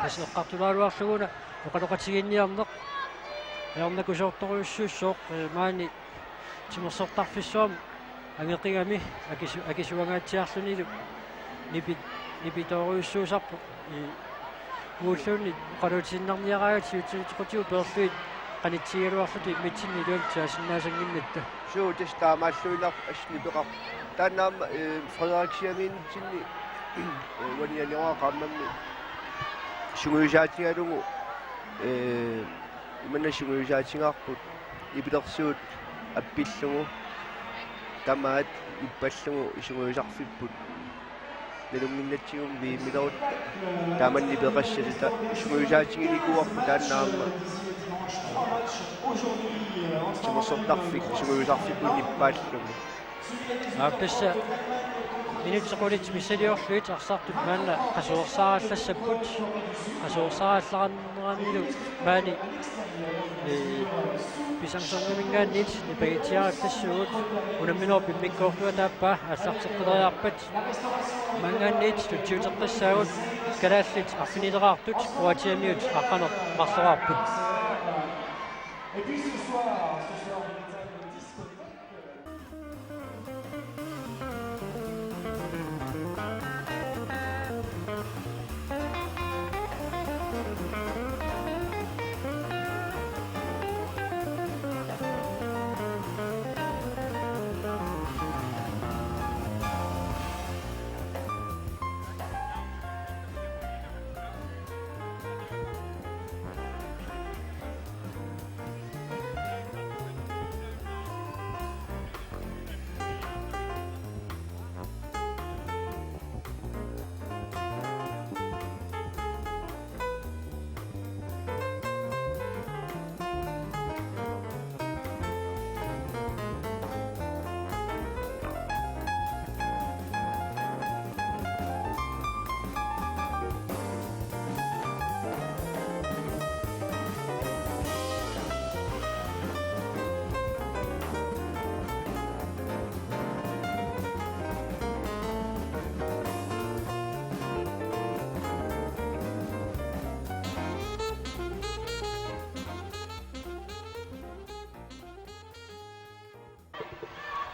Tassa eqqartulaaraluarlugu una oqaloqatigiinniarneq ajornakusoortorujussuussooq, ee, maani timersortarfissuarmi angeqigami akisu-, akisugangaatsiarlunilu nipi-, nipitoorujussuusarpoq, ee, uulluunniit oqaluutiinnarniaraangat siutequtigut peerlugit qanitsigigaluarlutik immitsinnut iluamik taasinnaasannginnatta. Suu, tassa taamaalluinnarpoq assut nipeqarpoq. Taanna aamma, ee, Fredericia-miinnitsinni, ee, uani januaarip qaammammi sungiusaatigalugu, ee, imanna sungiusaatigaarput nipilersuut appillugu tamaat ippallugu sungiusarfipput. Nalunnginnatsigu V M-ilerutta taamani nipeqassasut sungiusaatiginikuuarput taanna aamma. Timersortarfik sungiusarfipput nippaallugu. Aap, tassa Minutsit qulit missiliorlugit arsartut maanna qasuersaarallassapput. Qasuersaarallarneranilu maani, ee, Pissangersornerminngaanniit nipangitsiarallassuugut. Unamminerup immikkoortuata aappaa aallarteqqileriarpat maanngaanniit tutsiuteqqissaagut. Kalaallit arfinileraartut Kroatiamiut aqqaneq-marloraarput.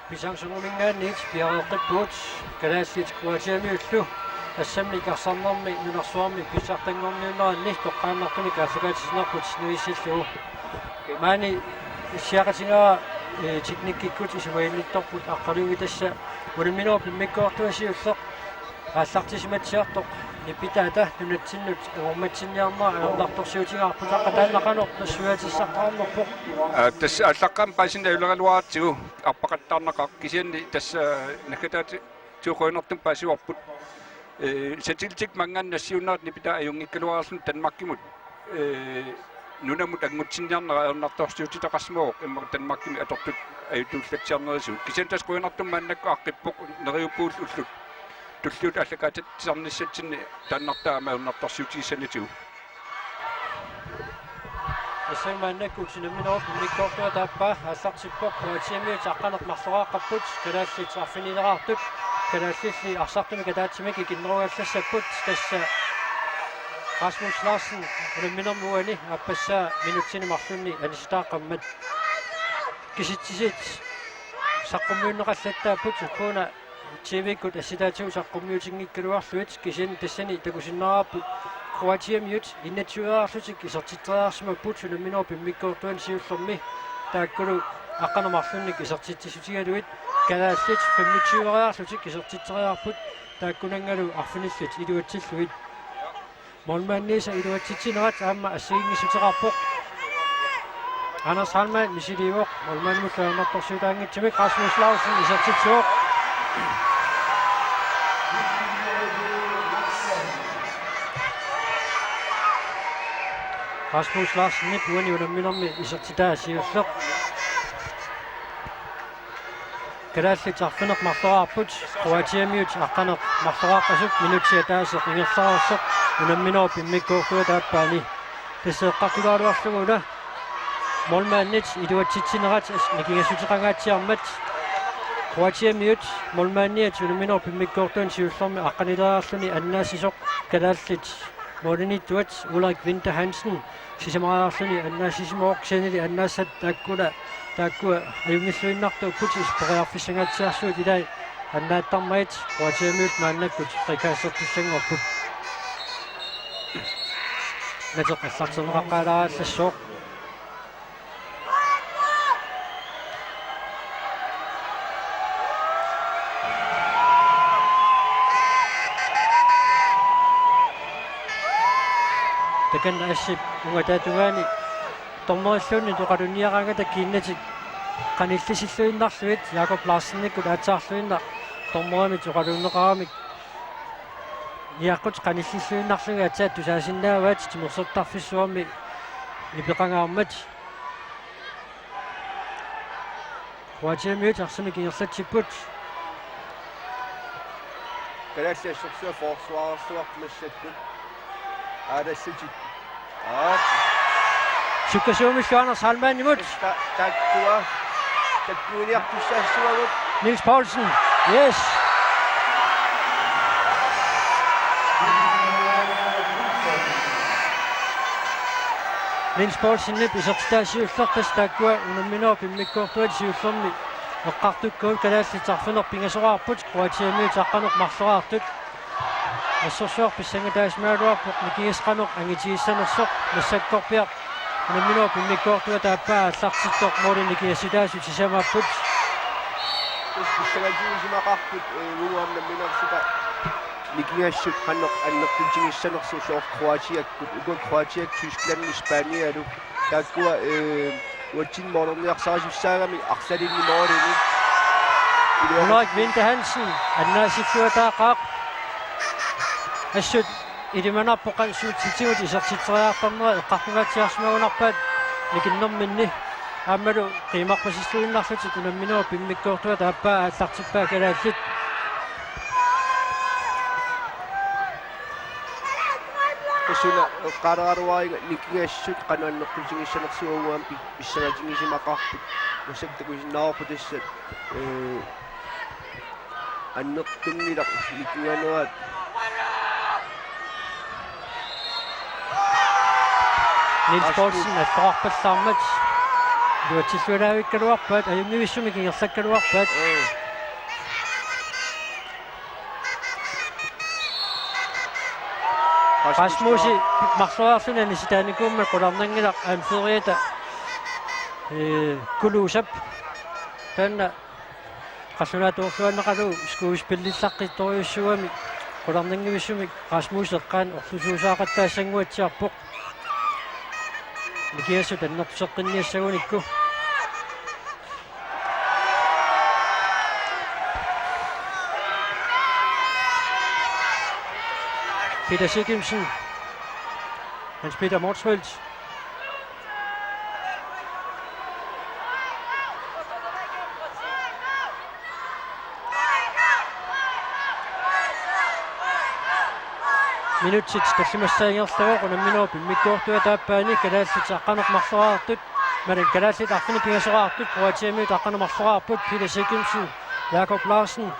Pissangersornerminngaanniit piareeqqippugut kalaallit Kroatiamiullu, assammik arsarnermi nunarsuarmi pissartanngorniunneranni toqqaannartumik aallakaatitsinerput nuissillugu. Maani issiaqatigaara, ee, teknikkikkut isumaginnittorput aqqalugi tassa unamminerup immikkoortua siulleq aallartisimatsiartoq nipitaata nunatsinnut angummatsinniarnera ajornartorsiutigaarput, taaqqat taanna qanoq nassuiaatissartaqarnerpoq. Aa, tassa aallaqqaammut paasinnaajuleraluaratsigu arpaqattaarnaqaaq, kisianni tassa naggataatigut qujanartumik paasivarput. Ee, satellitik maanngaanniit nassiunnerat nipitaa ajunngikkaluarlugu Danmarkimut, ee, nunamut anngutsinniarnera ajornartorsiutitaqarsimavoq, immaqa Danmarkimi atortut ajutuullatsiarnerisigut. Kisianni tassa qujanartumik maannakkut aaqqippoq neriuppugut ullut tulliuttut aallakaatitsisarnissatsinni taannartaa aamma ajornartorsiutigissanitigut. Tassa maannakkut unamminerup immikkoortuata aappaa aallartippoq, Kroatiamiut aqqaneq-marloraarput, kalaallit arfinileraartut, kalaallilli arsartumik ataatsimik ikinnerugallassapput, tassa Rasmus Larsen unamminermi uani aappassaa minutsini marlunni anisitaaqqammat. Kisitsisit saqqummiunneqallattaapput, ukkuuna T V-kkut assitaatigut saqqummiutinngikkaluarlugit, kisianni tassani takusinnaavarput Kroatiamiut enogtyve-aaqqaarlutik isertitseriarsimapput unamminerup immikkoortuani siullermi, taakkulu aqqaneq-marlunnik isertitsissutigalugit. Kalaallit femogtyve-aaqqaarlutik isertitseriarput, taakkunanngalu arfinillit iluatsillugit. Målmandiisa iluatsitsinerat aamma assigiinngissuteqarpoq. Anders Heilmann misiliivoq, målmandimut ajornartorsiutaanngitsumik Rasmus Larsen isertitsivoq. Rasmus Larsenip uani unamminermi isertitaa siulleq. Kalaallit arfineq-marloraarput, Kroatiamiut aqqaneq-marloraaqqasut, minutsi ataaseq ingerlareersoq unamminerup immikkoortuata aappaani. Tassa eqqartulaaraluarlugu una målmandit iluatsitsinerat as-, nikingassuteqangaatsiarmat. Kroatiamiut målmandiat unamminerup immikkoortuani siullermi aqqanileriarluni annaassisoq, kalaallit målimiittuat Ulrik Winther Hansen sisamariarluni annaassisimavoq, kisiannili annaassat taakkua, taakkua ajunngilluinnartuupput, is-, periarfissangaatsiarsuit ilai annaattarmagit Kroatiamiut maannakkut frikassertussanngorput. Nateq aallartinneqaqqaalaarallassaaq. Takanna Assip ungataata tungaani dommerilluunniit oqalunniaraangata kiinnatik qanillisilluinnarlugit, Jakob Larsenikkut aatsaarluinnaq dommerimit oqalunneqaramik. Niaqqut qanillisilluinnarlugit aatsaat tusaasinnaavaat timersortarfissuarmi nipeqangaarmat. Kroatiamiut arsamik ingerlatsipput. Kalaallit assorsuaq forsvarersuarput massakkut. Aalassutit. Aa. Sukkasuumillu Anders Heilmannimut. Ta-, taakkua. Takkuiniartussaassavavut. Niels Poulsen. Yes. Niels Poulsenip isertitaa siullertasi taakkua unamminerup immikkoortuata siullermi eqqartukkagut kalaallit arfineq-pingasoraarput, Kroatiamiut aqqaneq marloraartut. Assorsuaq pissanngataasimaagaluarpoq nikingassaq qanoq angitigissanersoq, massakkorpiaq unamminerup immikkoortuata aappaa aallartittoq måli nikingassutaasut sisamaapput. Tassa pissangatigisimaarput, ee, uagut nammineersuta nikingassut qanoq annertutigissanersoq soorlu Kroatiakkut, uku Kroatiat, Tyskland, Spanialu. Taakkua, ee, uatsinnut målerniarsarisussaagami arlalinnik målinik. Ulrik Winther Hansen, annaassittuataaqaaq. Assut ilimanarpoq qanoq suut sitigut isertitseriartarnera eqqartungaatsiarsimagunarpaat nikinnerminni. Aammalu qiimaqqusissuinnarlutik unamminerup immikkoortuata aappaa aallartippaat kalaallit. Tassuuna eqqaalaaraluarpara nikingassut qanoq annertutigissanersoq uagut pi-, pissangatigisimaarput. Massakkut takusinnaavarput tassa, ee, annertunngilaq nikinganerat. Niels Poulsen alloqarpallaarmat. Iluatsilluinnavissumik ingerlakkaluarpaat. Ee. Rasmusi marloriarluni anisitaanikuummat qularnanngilaq anføreriata, ee, Kulusap. Taanna qallunaatuujuaannaqalu skuespillerlaqqittorujussuugami qularnanngivissumik Rasmus eqqaani orlusuusaaqattaassannguatsiarpoq. Nikingassut annertuseqqinniassagunikku. Peter Sigurdsen. Hans Peter Motzfeldt. Minutsit tallimassaat ingerlavoq unamminerup immikkoortuata aappaani kalaallit aqqaneq-marloraartut, imaluunniit kalaallit arfineq-pingasoraartut, Kroatiamiut aqqaneq-marloraarput, Peter Sigurdsen, Jakob Larsen.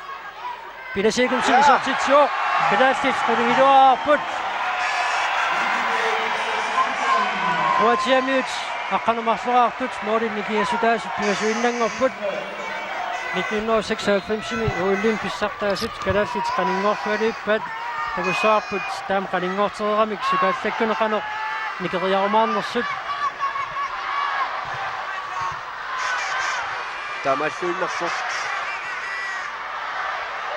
Peter Sigurdsen isertitsivoq, kalaallit qulingiluaarput. Kroatiamiut aqqaneq-marloraartut, målit nikingassutaasut pingasuinnanngorput. Nitten hundrede og seksoghalvfems-imi O L-imi pissartaasut kalaallit qaninngorluarput, takussavarput taama qaninngortereeramik sukaallakkunik qanoq nikeriarumaarnersut. Taamaalluinnarpoq.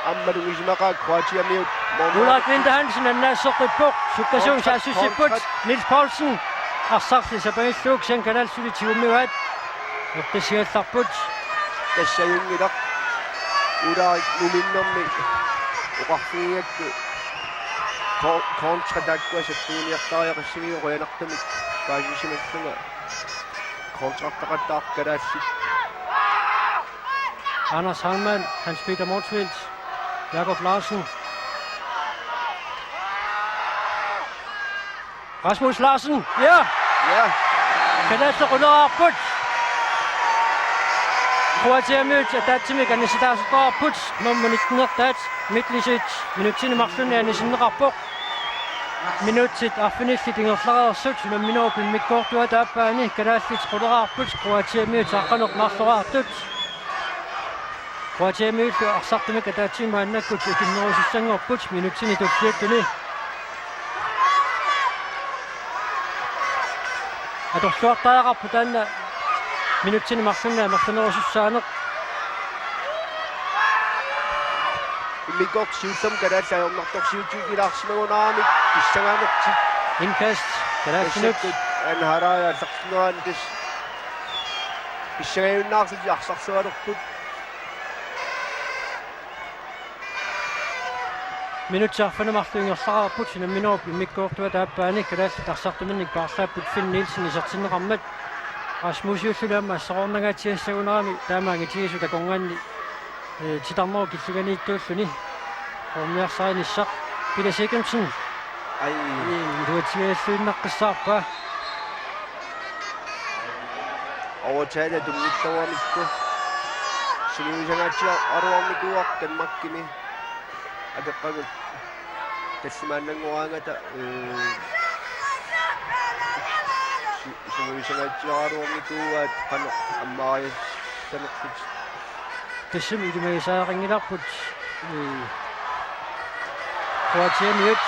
Aamma tungisimaqaaq Kroatiamiut. Ulrik Winther Hansen annaasseqqippoq, sukkasuumik saassussippoq. Niels Poulsen arsarli sapangillugu kisianni kalaallit suli tigummivaat. Eqqissigallarput. Tassa ajunngilaq. Ulrik muminnermi oqarfigigakku ko-, kontra taakkua sappinginiartariaqassagiga qujanartumik paasisimallunga kontrartaqattaarput kalaallit. Anders Heilmann, Hans Peter Motzfeldt, Jakob Larsen. Rasmus Larsen, ja! Ja. Kalaallit quleraarput. Kroatiamiut ataatsimik anisitaasortaarput, nummer nitten-ertaat, Mitlisic, minutsini marlunni anisinneqarpoq. Minutsit arfinillit ingerlareersut, unamminerup immikkoortuata aappaani kalaallit quleraarput, Kroatiamiut aqqaneq-marloraartut. Kroatiamiullu arsartumik ataatsimik maannakkut ikinnerusussanngorput minutsini tulliuttuni. Atorluartariaqarpoq taanna minutsini marlunni amerlanerusussaaneq. Immikkoortut siullermik kalaallit ajornartorsiutigilaarsimagunarami pissangaanertik. Indkast kalaallinut. Massakkut anharaja allartinnerani tassa pissangajunnaarlutik arsarsualerput. Minutsit arfineq-marluk ingerlareerput, unamminerup immikkoortuata aappaani kalaallit arsartuminnik paarlaapput Finn Nielsen isertinneqarmat. Rasmusiulluni aamma asseroornangaatsiassagunarami taama angitigisut akornanni, ee, titarnerup killinganiittuulluni. Uummiarsarinissaq Peter Sigurdsen. Ai. Iluatsigiilluinnaqqissaarpaa. Overtale tunngitsoormikku. Sungiusangaatsiaruarnikuuarput Danmarkimi. Apeqqagut tallimaannanngoraangata, ee, su-, sungiusangaatsiaraluarnikuuaat qanoq ammaariassanerlutik. Tassami ilimagisariaqanngilarput, ee, Kroatiamiut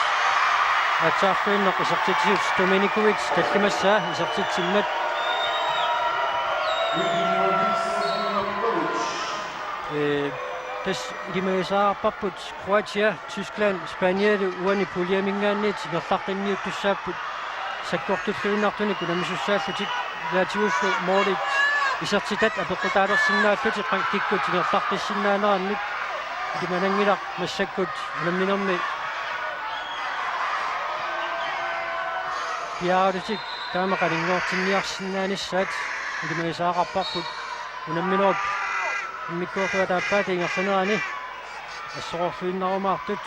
aatsaarluinnaq isertitsisut Dominikovic tallimassaa isertitsimmat. Ee, tassa ilimagisariaqarparput Kroatia, Tyskland, Spanialu uani puljeminngaanniit ingerlaqqinniuttussaapput sakkortulluinnartunik unammisussaallutik, ilaatigullu målit isertitat apeqqutaalersinnaallutik qan-, kikkut ingerlaqqissinnaanerannut. Ilimananngilaq massakkut unamminermi piaarlutik taama qanilliortinniarsinnaanissaat. Ilimagisariaqarparput unamminerup immikkoortuata aappaata ingerlanerani assororluinnarumaartut.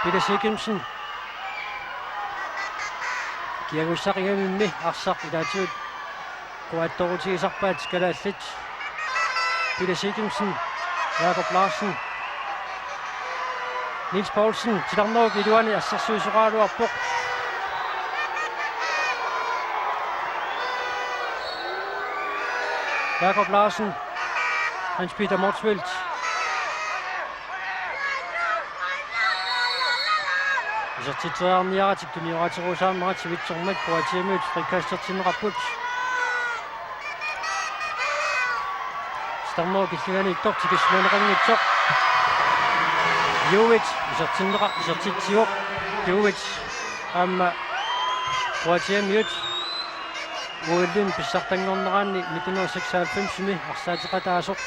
Peter Sigurdsen. Kiagussaq ingammimmi arsaq ilaatigut quaattorutigisarpaat kalaallit. Peter Sigurdsen, Jakob Larsen, Niels Poulsen, titarnerup iluani assersuisoqaraluarpoq. Jakob Larsen, Hans Peter Motzfeldt. Isertitseriarniaratik tunioraterusaarnerat sivitsormat Kroatiamiut frikastertinneqarput. Titarnerup killinganiittoq tikisimaneqanngitsoq. Jovic isertinneqa-, isertitsivoq. Jovic aamma Kroatiamiut O L-imi pissartanngorneraanni nitten hundrede og seksoghalvfems-imi arsaateqataasoq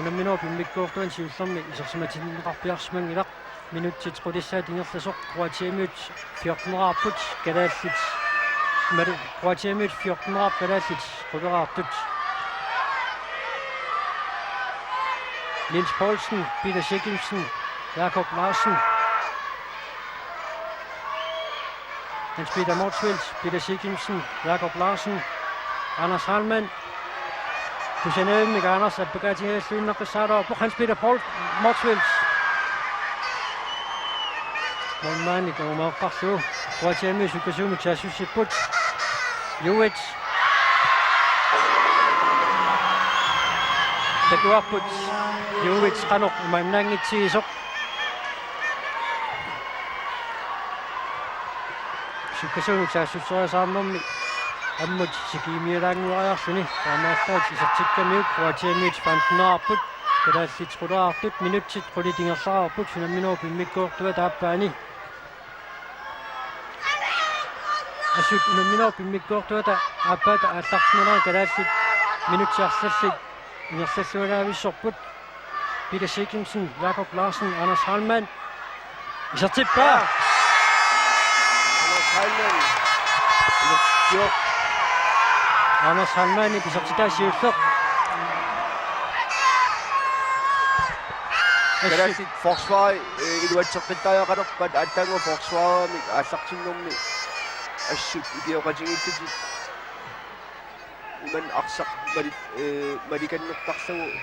unamminerup immikkoortuani siullermi isersimatinneqarpiarsimanngilaq. Minutsit qulissaat ingerlasoq Kroatiamiut fjortenerarput, kalaallit. Mali, Kroatiamiut fjortenerarput, kalaallit quleraartut. Niels Poulsen, Peter Sigurdsen, Jakob Larsen. Hans Peter Motzfeldt, Peter Sigurdsen, Jakob Larsen, Anders Heilmann. Kusanavimmi Anders appakaatigiilluinnaqqissaarpoq, Hans Peter Paul Motzfeldt. Målmandi kajumaarparlu. Kroatiami sukkasuumik saassussipput. Jovic. Takuarput. Jovic qanoq imaannaanngitsigisoq. Sukkasuumik saassusseriasaarnermi ammut sikimialaannguariarluni taamaallaat isertikkamiuk Kroatiamiut femtenerarput, kalaallit quleraartut, minutsit qulit ingerlareerput unamminerup immikkoortuata aappaani. Assut unamminerup immikkoortuata aappaata aallartinnerani kalaallit minutsit arlallit ingerlalluinnavissorput. Peter Sigurdsen, Jakob Larsen, Anders Heilmann. Isertippaa. Anders Heilmann. Isertitsioq. Anders Heilmann isertitaa siulleq. Kalaallit forsvari, eh, iluatseqqittariaqalerpat aatsaannguaq forsvarimik aallartinnermi assut ikioqatigiillutik. Imannak arsaq mali-, eh, malikannertarlugu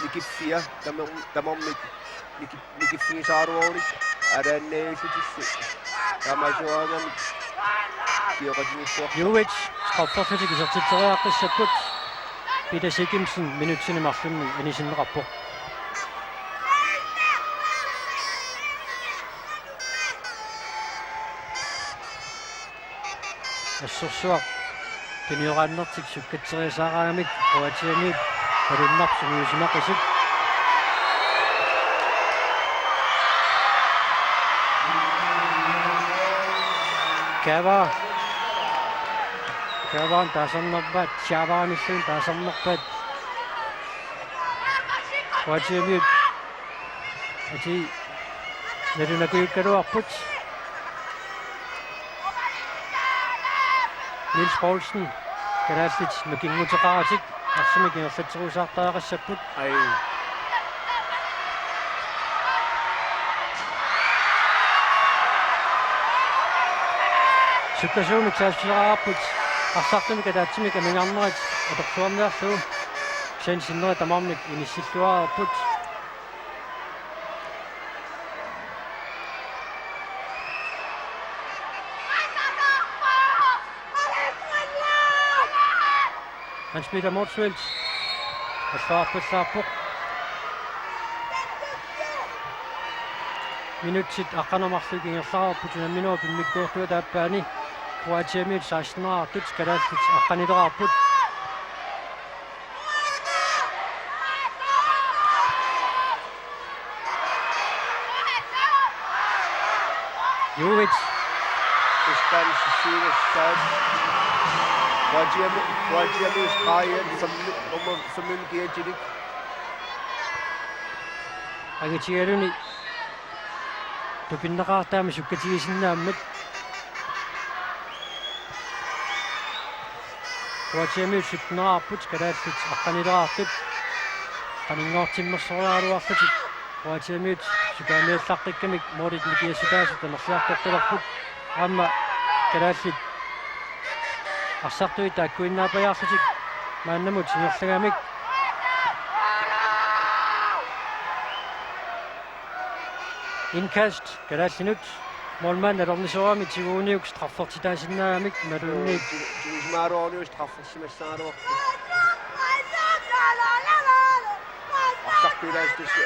nikiffia tamar-, tamarmik niki-, nikiffigisaraluarunik aalajanniarlutillu taamaasiuaannarmik ikioqatigiilluarput. Jovic, strafferlutik isertitseriaqqissapput. Peter Sigurdsen minutsini marlunni anisinneqarpoq. Assorsuaq tunioraannertik sukkatseriasaaraangamik Kroatiami malunnarpoq sungiusimaqisut. Kava. Kava taasarnerpaat, Kava-nilluunniit taasarnerpaat. Kroatiamiut atii nalunakujukkaluarput. Niels Poulsen, kalaallit makinnguteqaratik arsamik ingerlatserusaartariaqassapput. Ai. Sukkasuumik saassusseriarput, arsartumik ataatsimik amigarnerat atorluarniarlugu, kisianni sinneri tamarmik inissilluarput. Hans Peter Motzfeldt. Assaarpassaarpoq. Minutsit aqqaneq marluk ingerlareerput unamminerup immikkoortuata aappaani. Kroatiamiut seksteneraartut, kalaallit aqqanilereerput. Juuit. Istan sissuinissaat. Kroatiami, Kroatiami Australian sammi, nummer sammi kiatilik. Angitigaluni tupinnaqaartaami sukkatigisinnaammat. Kroatiamiut sytteneraarput, kalaallit aqqanilereerput. Qaninngortimmersoriaraluarlutik Kroatiamiut sukaaniallaqqikkamik målit nikiassutaasut amerliartoqqilerput. Aamma kalaallit arsartuit taakkuinnaappajaarlutik maannamut ingerlagamik. Indkast kalaallinut. Målmand atornisoorami tiguuniuk straffertitaasinnaagamik imaluunniit. Ti-, tigusimagaluaruniuk straffersimassagaluarpoq. Arsartuulaassutissi.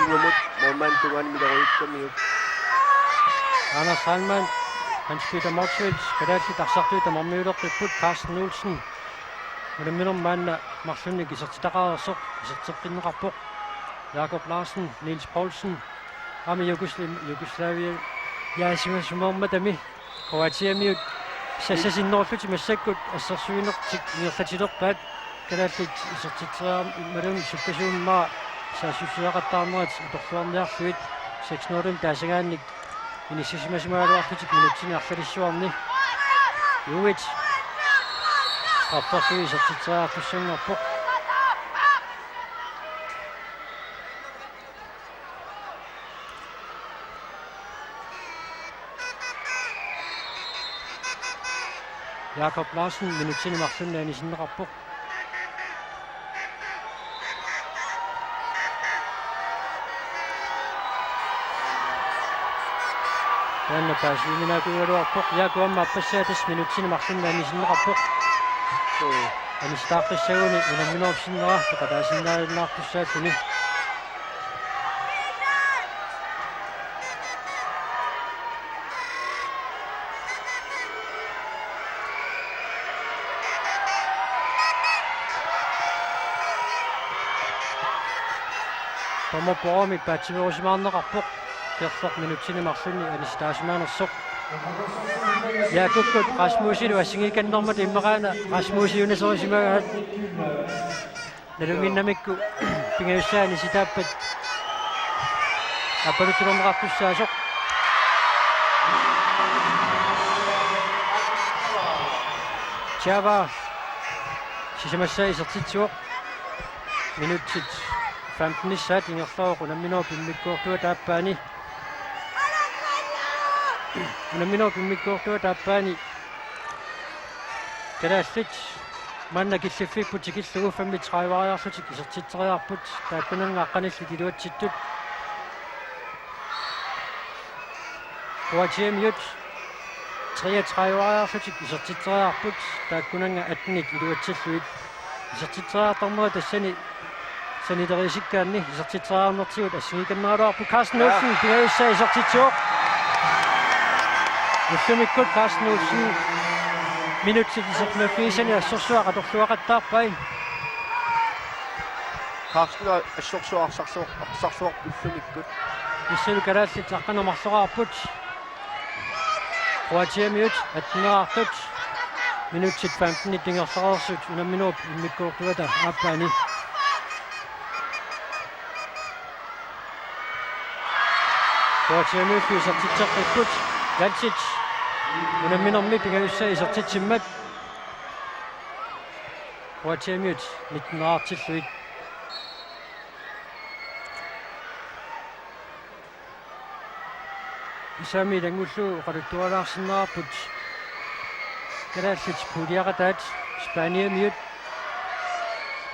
Imamut målmand tungaanut milerujukkamiuk. Anders Heilmann, Hans Peter Motzfeldt, kalaallit arsartuit tamarmiuleqqipput, Carsten Olsen. Unamminermi maanna marlunnik isertitaqareersoq iserteqqinneqarpoq. Jakob Larsen, Niels Poulsen. Aamma Jugosl-, Jugoslavia jaasimasumormatami Kroatiamiut sassasinnerullutik massakkut assersuinertik ingerlatilerpaat. Kalaallit isertitseriar-, imaluunniit sukkasuumik saassussiaqattaarnerat atorluarniarlugit seks nul taasagaannik inissisimasimagaluarlutik minutsini arlalissuarni. Juuit. Straffersui isertitseriartussanngorpoq. Jakob Larsen minutsini marlunni anisinneqarpoq. Taanna paasiuminaakuugaluarpoq, Jaaku aamma aappassaa tassa minutsini marlunni anisinneqarpoq. Suu. Anisitaaqqissaguni unamminerup sinnera peqataasinnaajunnaartussaalluni. Dommer Borgmik paatsiveerusimaarneqarpoq. Perlert minutsini marlunni anisitaasimaanersoq. Jaakukkut Rasmusilu assigiikannermata immaqaana Rasmusi unaserusimagaat. Nalunnginnamikku pingajussaa anisitaappat aappaluttulerneqartussaasoq. Chava sisamassaa isertitsivoq. Minutsit femtenissaat ingerlavoq unamminerup immikkoortuata aappaani. Unamminerup immikkoortuata aappaani kalaallit maanna killiffipput tikillugu femogtrediveriarlutik isertitseriarput, taakkunannga aqqanillit iluatsittut. Kroatiamiut treogtrediveriarlutik isertitseriarput, taakkunannga attenit iluatsillugit. Isertitseriartarnerit tassani sanileriisikkaanni isertitseriarnertigut assigiikannerulaarpoq. Carsten Olsen pingajussaa isertitsivoq. Ullumikkut Carsten Olsen minutsit isermaffigisani assorsuaq atorluaqattaarpai. Carsten assorsuaq arsarsuaq, arsarsuaq ullumikkut. Tassalu kalaallit aqqaneq-marloraarput. Kroatiamiut atteneraartut. Minutsit femtenit ingerlareersut unamminerup immikkoortuata aappaani. Kroatiamiut isertitseqqipput. Valcic unamminermi pingajussaa isertitsimmat. Kroatiamiut nitteneraartillugit. Isami ilanngullugu oqaluttualaarsinnaavarput Kalaallit puuliaqataat Spaniamiut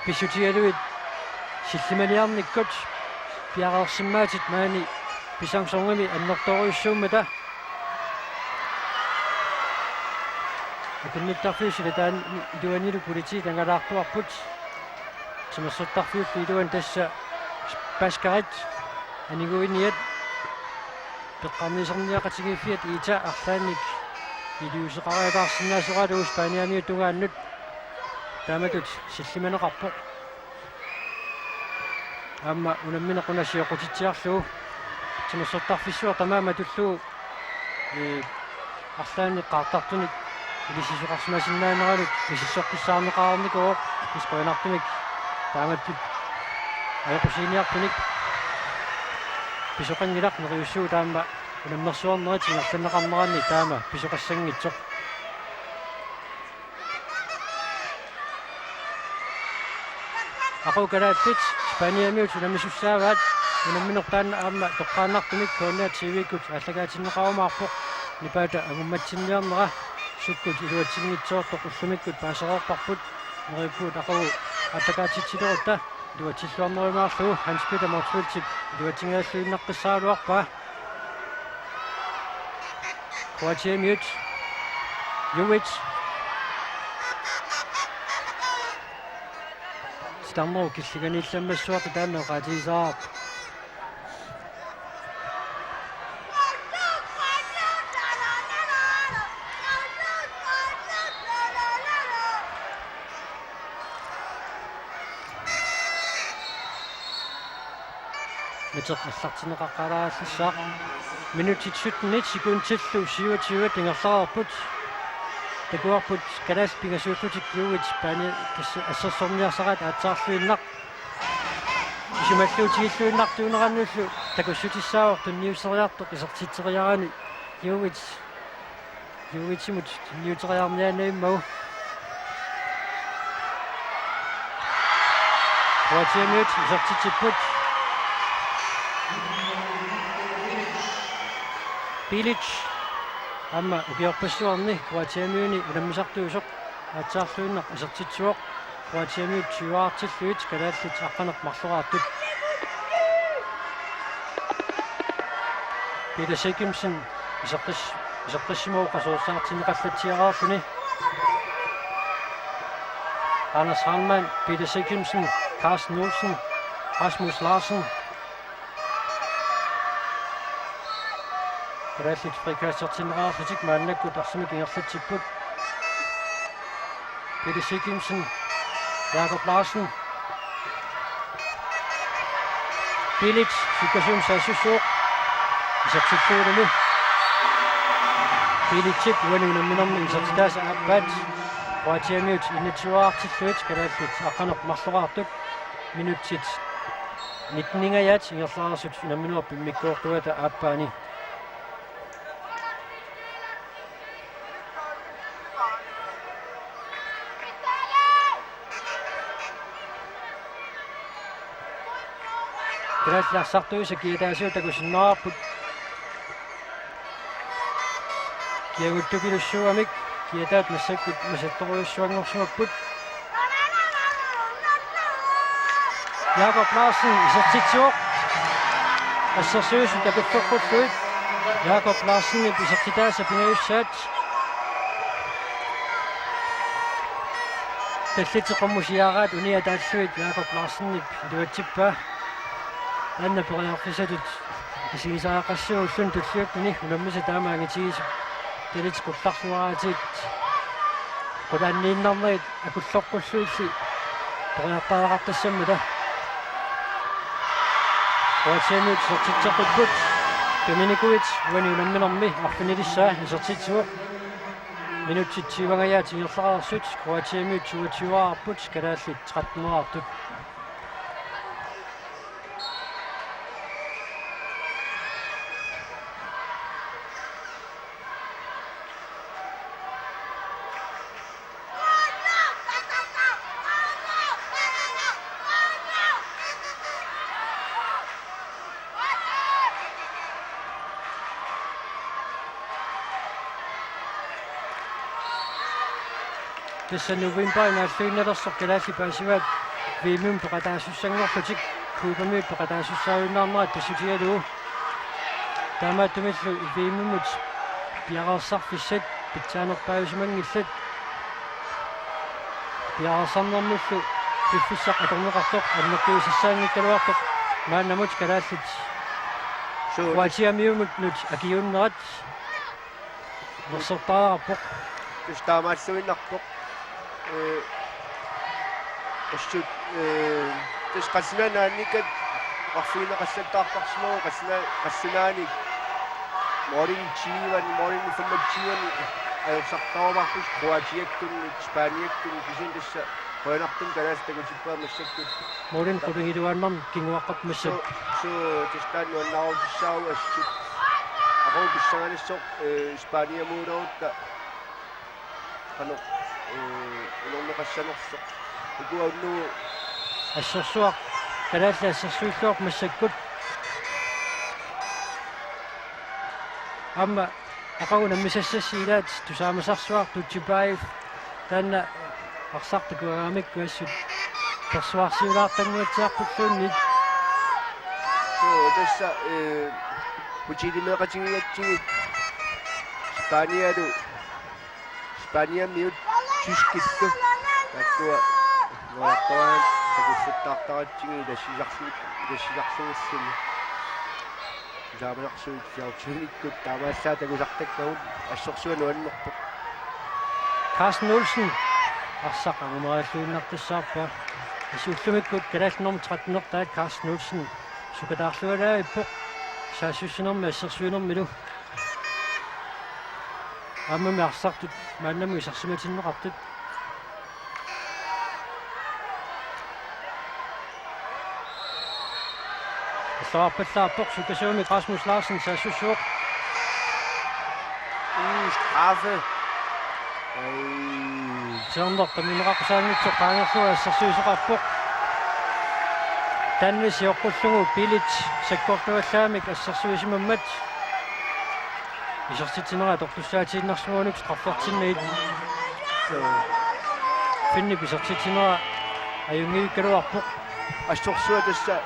pissutigalugit sillimaniarnikkut piareersimmaatit maani Pisang Songemi annertoorujussuummata. Akunnittarfiup silataani iluanilu politiit angalaartuarput. Timersortarfiullu iluani tassa paskarit aniguiniat peqqarniiserniaqatigiiffiat Iita arlaannik iliuuseqariataarsinnaasoralugu Spaniamiut tungaannut taamatut sillimaneqarpoq. Aamma unammineq una sioqqutitsiarlugu timersortarfissuaq tamaat matullugu, ee, arlaannik qaartartunik ilisisoqarsimasinnaaneranik misissoqqissaarneqareernikuuvoq, tassa qujanartumik taamatut ajoqusiiniartunik. Pisoqanngilaq, neriussuu taama unammersuarnerit ingerlanneqarneranni taama pisoqassanngitsoq. Aqagu kalaallit Spaniamiut unammisussaavaat, unammineq taanna aamma toqqaannartumik K N R T V-kkut aallakaatinneqarumaarpoq nipaata angummatsinniarnera. Sukkut iluatsinngitsoortoq ullumikkut paasereerparput, neriuppugut aqagu aallakaatitsilerutta iluatsilluarnerujumaarlugu. Hans Peter Motzfeldtip iluatsingajalluinnaqqissaagaluarpaa. Kroatiamiut. Jovic. Titarnerup killinganiillammassuartut taanna oqaatigisarput. Miteq aallartinneqaqqaalaarallassaaq. Minutsit syttenit sekundillu syvogtyve ingerlareerput. Takuarput kalaallit pingasuullutik Jovic paani tassa assersorniarsaraat aatsaarluinnaq. Isumalluutigilluinnartuunerannullu takussutissaavoq tunniusseriartoq isertitseriarani. Jovic Jovicimut tunniuteriarniaannavimmagu. Kroatiamiut isertitsipput. Bilic aamma ukiorpassuarni Kroatiamiuni unammisartuusoq aatsaarluinnaq isertitsivoq. Kroatiamiut tyveartillugit kalaallit aqqaneq-marloraartut. Peter Sigurdsen iseqqis-, iseqqissimavoq qasuersaartinneqallatsiaraarluni. Anders Heilmann, Peter Sigurdsen, Carsten Olsen, Rasmus Larsen. Kalaallit frikastertinneqarlutik maannakkut arsamik ingerlatsipput. Peter Sigurdsen, Jakob Larsen. Bilic sukkasuumik saassussooq. Isertittuulumi. Bilicip uani unamminermi isertitaasa aappaat. Kroatiamiut enogtyveartillugit kalaallit aqqaneq-marloraartut. Minutsit nitteningajaat ingerlareersut unamminerup immikkoortuata aappaani. Kalaallit arsartuisa kiataasigut takusinnaavarput. Kiaguttukilussuugamik kiataat massakkut masattorujussuanngorsimapput. Jakob Larsen isertitsivoq. Assersuisut takulloqqullugit Jakob Larsenip isertitaasa pingajussaat. Tallit qummusiaaraat unia taallugit Jakob Larsenip iluatsippaa. Taanna periarfissatut isigisariaqassaaq ulluni tulliuttuni unammisaq taama angitigisoq. Tallit qullarluaraatigut qulaanniinnarnerit akulloqqullugilli periartariaqartassammata. Kroatiamiut isertitseqqipput. Dominikovic uani unamminermi arfinilissaa isertitsivoq. Minutsit tyvengajaat ingerlareersut Kroatiamiut toogtyveeraarput, kalaallit tretteneraartut. Tassa novembarip naalluinnalersoq kalaallit paasivaat V M-imut peqataasussanngorlutik, Cupamiut peqataasussaajunnaarnerat tassutigalugu. Taamaattumillu V M-imut piareersarfissat pitsaanerpaajusimanngillat. Piareersarnermullu piffissaq atorneqartoq annertuusassaanngikkaluartoq maannamut kalaallit Suu, Kroatiamiunut akiuunnerat nersortariaqarpoq. Tassa taamaalluinnarpoq. Ee, assut, ee, tassa qassinaannikat oqarfigineqassattaartarsimavoq qassina-, qassinaani målini tyveni, målini femogtyveni ajorsartarumaarput Kroatiakkunni, Spaniakkunni, kisianni tassa qujanartumik kalaallit takutippaa massakkut. Målini qulingiluaannarmik kinguaqqap massakkut. Suu, suu, tassa taanna nuannaarutissaavoq assut. Aqagu pissanganassaaq, ee, Spaniamuulerutta qanoq, ee, unorneqassanersoq. Ukua unnugu assersuaq, kalaallit assersuilluarput massakkut. Aamma aqagu nammisassassi ilaat tusaamasarsuaq Dutjibaev, taanna arsaq takugaangamikku assut persuarsiulaartannguatsiarpulluunniit. Suu, tassa, ee, hotelimeeqatigigatsigit Spanialu, Spaniamiut tyskillu. Taakkua nuannertorujussuarmik takussattaartaratsigit ilassisarlu-, ilassisarlugulluni. Ilaamasarsuit fjortenikkut taamaallaat takusartakkagut, assorsuaq nuannerpoq. Carsten Olsen, arsaq angumerialluinnartussaavoq. Tassa ullumikkut kalaallit nummer tretten-ertaat Carsten Olsen sukataarlualaavippoq saassussinermi assersuinermilu. Aammami arsartut maannamut isersimatinneqartut. Allagarpallaarpoq, sukkasuumik Rasmus Larsen saassussivoq. Uu, straffe. Ai. Siornerpamineqaqqusaanngitsoq qaangerlugu assersuisoqarpoq. Taanna sioqqullugu Bilic sakkortuallaamik assersuisimammat isertitsinera atortussaatiinnarsimaguniuk straffertinnagit. Finnip isertitsinera ajunngivikkaluarpoq. Assorsuaq tassa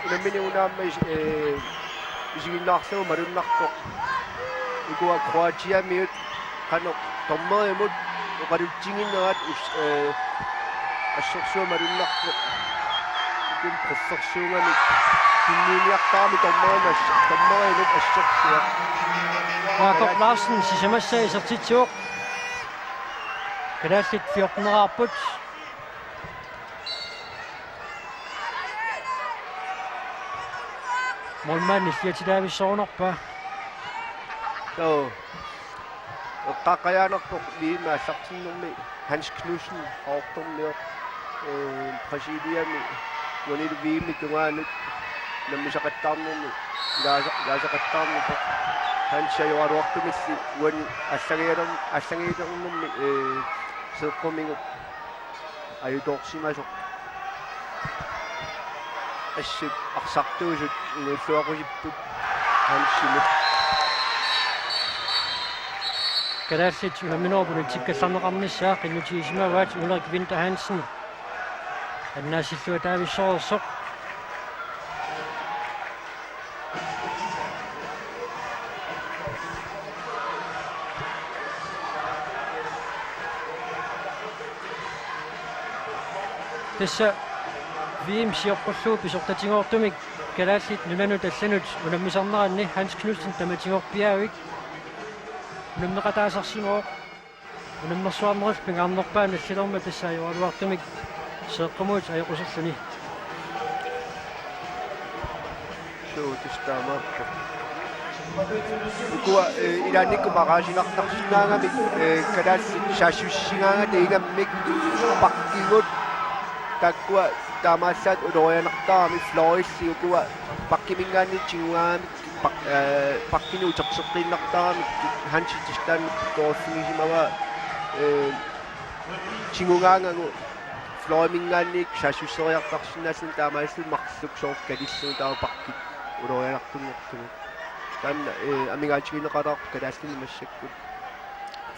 unammineq una aamma is-, ee, isiginnaarlugu malunnarpoq. Ukua Kroatiamiut qanoq dommerimut oqalutsiginerat us-, ee, assorsuaq malunnarpoq. Uku professionellimik tunniunniartaramik dommerimut as-, dommerimut assorsuaq. Jakob Larsen sisamassaa isertitsivoq. Kalaallit fjorten-eraarput. Målmand illiatilaavissorunarpa? Joo. Eqqaaqqajaanarpoq V M aallartinnermi Hans Knudsen, fjorten-ernioq, ee, Brasiliami, uanilu V M-ip tungaanut unammisaqattaarnermi ilaasa-, ilaasaqattaarnikoq. Hans ajoraluartumilli uani allagialer-, allagialernermi, ee, seeqqumigut ajutoorsimasoq. Assut arsartuusut inuulluaqusipput Hansimut. Kalaallit unamminerup unitsikkallarneqarnissaa qinnutigisimavaat Ulrik Winther Hansen. Annaasilluataavissoreersoq. Tassa V M sioqqullugu pisortatigoortumik kalaallit nunanut allanut unammisarneranni Hans Knudsen tamatigorpiaavik unammeqataasarsimavoq. Unammersuarnerullu pingaarnerpaaq nallilermat tassa ajoraluartumik seeqqumut ajoquserluni. Suu, tassa taamaappoq. Ukua, ee, ilaannikkut maqaasinartarsinnaagamik, ee, kalaallit saassussigaangata ingammik pakkigut taakkua taamaallaat ulorianartaramik, Floridilli ukua pakkiminngaanniit tigugaangamik pak-, ee, pakkinik uterteqqiinnartaramik Hansi tassa taanna pikkoriffigisimavaa, ee, tigugaangagu Floridiminngaanniit saassusseriartarsinnaallutik taamaalilluni marluk soorlu kalillugu taava pakkit ulorianartunngorlugit. Taanna, ee, amigaatigineqalaarpoq kalaallinit massakkut.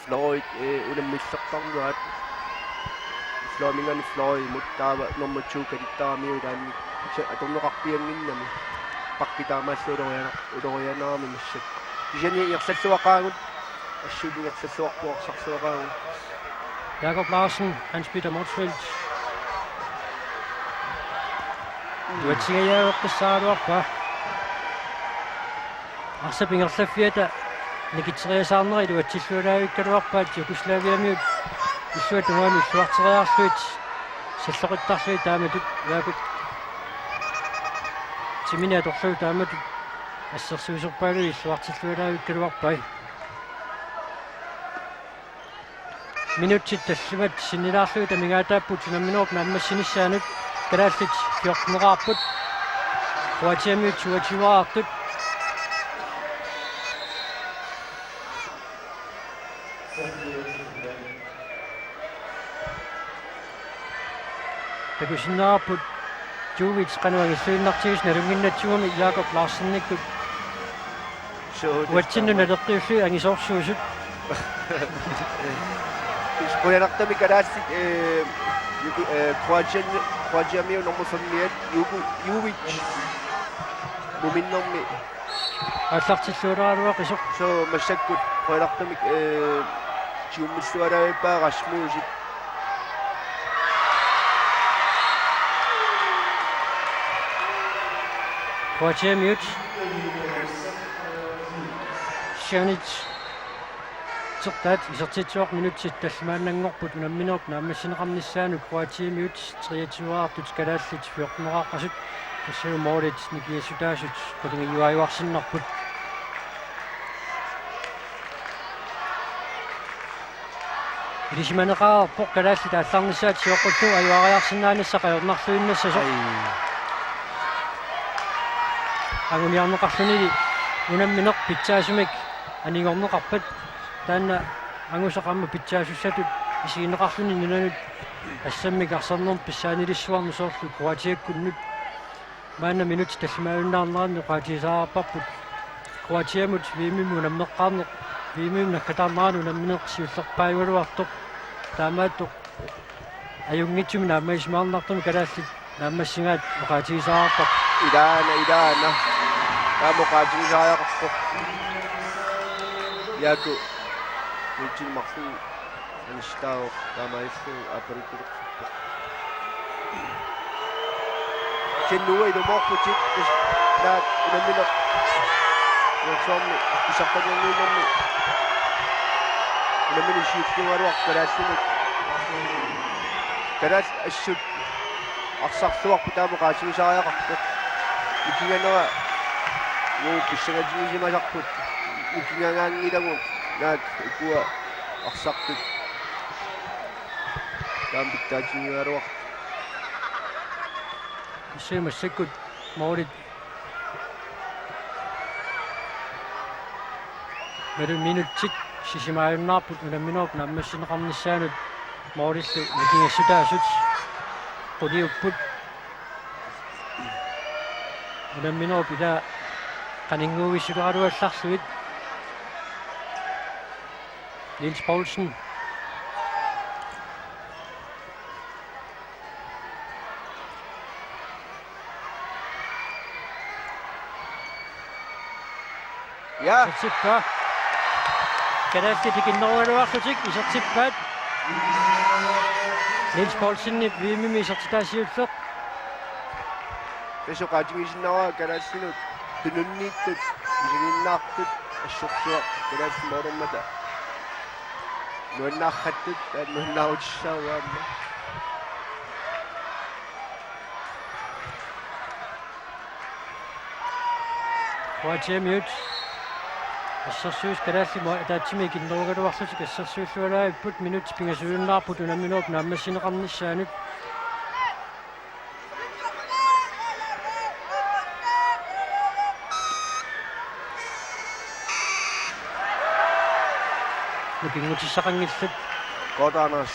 Florid, ee, unammillertarnerat Lomingan Florimut taava nummer to Kalittaramiu ilaanni sa-, atorneqarpiannginnami. Pakki taamaallu uloriana-, ulorianarami massakkut. Kisianni ingerlalluaqaagut, assut ingerlalluarpoq arsarluaqaagut. Jakob Larsen, Hans Peter Motzfeldt. Uatsigajaveqqissaaruarpa. Arsap ingerlaffiata nikitseriasaarnera iluatsillualaavikkaluarpaat Jugoslaviamiut illuatungaani illuarteriarlugit salloqittarlugit taamatut Jakob timini atorlugu taamatut assersuisorpaaluit illuartillualaavikkaluarpai. Minutsit tallimat sinnilaarlugit amigaataapput unamminerup naammassinissaanut. Kalaallit fjorteneqarput. Kroatiamiut toogtyveqartut. Takusinnaavarput Juvic qanoq angilluinnartigisoq nalunnginnatsigumi Jakob Larsenikkut. Suu, uatsinnut naleqqiullugit angisoorsuusut. Qujanartumik kalaallit, eh, Juku-, eh, Kroatian, Kroatiamiut nummer fem-iat, Juku-, Juvic muminnermi aallartilluaraluaqisoq. Suu, massakkut qujanartumik, eh, tigummilluarpaa Rasmussen. Kroatiamiut. Sjanic. Tertaat isertitsivoq, minutsit tallimaannanngorput unamminerup naammassineqarnissaanut. Kroatiamiut treogtyveqartut, kalaallit fjorteneqaqqasut. Tassalu målit nikingassutaasut qulingijuaajuarsinnarput. Ilisimaneqareerpoq kalaallit aallarnissaat sioqqullugu ajuariarsinnaanissaq ajornarluinnassasoq. Ai. Anguniarneqarlunili unammineq pitsaasumik anigorneqarpat. Taanna angusaq aamma pitsaasussatut isigineqarluni nunanut assammik arsarnermut pissaanilissuarnut soorlu Kroatiakkunnut. Maanna minutsit tallimaajunnaarneranni oqaatigisariaqarparput Kroatiamut V M-imut unammeqqaarneq, V M-imut naggataarnerani unammineq siullerpaajugaluartoq. Taamaattoq ajunngitsumik naammagisimaarnartumik kalaallit naammassigaat oqaatigisariaqarparput. Ilaana, ilaana. Taama oqaatigisariaqarpoq. Jaaku. Minutsit marluk anistaavoq, taamaalilluni aappaluttulersorpoq. Kisianni uanga ilumoorputit, tassa naak unammineq. Uansuarmi pisartanngorniunnermi unammineq siulliugaluarpoq kalaallinut. Kalaallit assut arsarluarput taama oqaatigisariaqarpoq. Nikinganera uu pissangatigisimasarput. Nikingagaanngilagut naak ukua arsartut. Taama pitsaatigigaluarpoq. Kisianni massakkut målit. Melu minutsit sisimaajunnaarput unamminerup naammassineqarnissaanut, målillu nikingassutaasut quliupput. Unamminerup ilaa qaninnguuvissuleraluallarlugit. Niels Poulsen. Ja. Isertippa. Kalaallit tikinnerugaluarlutik isertippaat. Niels Poulsenip V M-imi isertitaa siulleq. Tassa oqaatigisinnaavara kalaallinut tununniittut, isiginnaartut, assorsuaq kalaallit målermata nuannaartut, taanna nuannaarutissaavoq aamma. Kroatiamiut assersuis kalaallit mål ataatsimik ikinnerugaluarlutik assersuilluarput, minutsit pingasuunnaarput unamminerup naammassineqarnissaanut. Nukinngutissaqanngillat. Kodanas.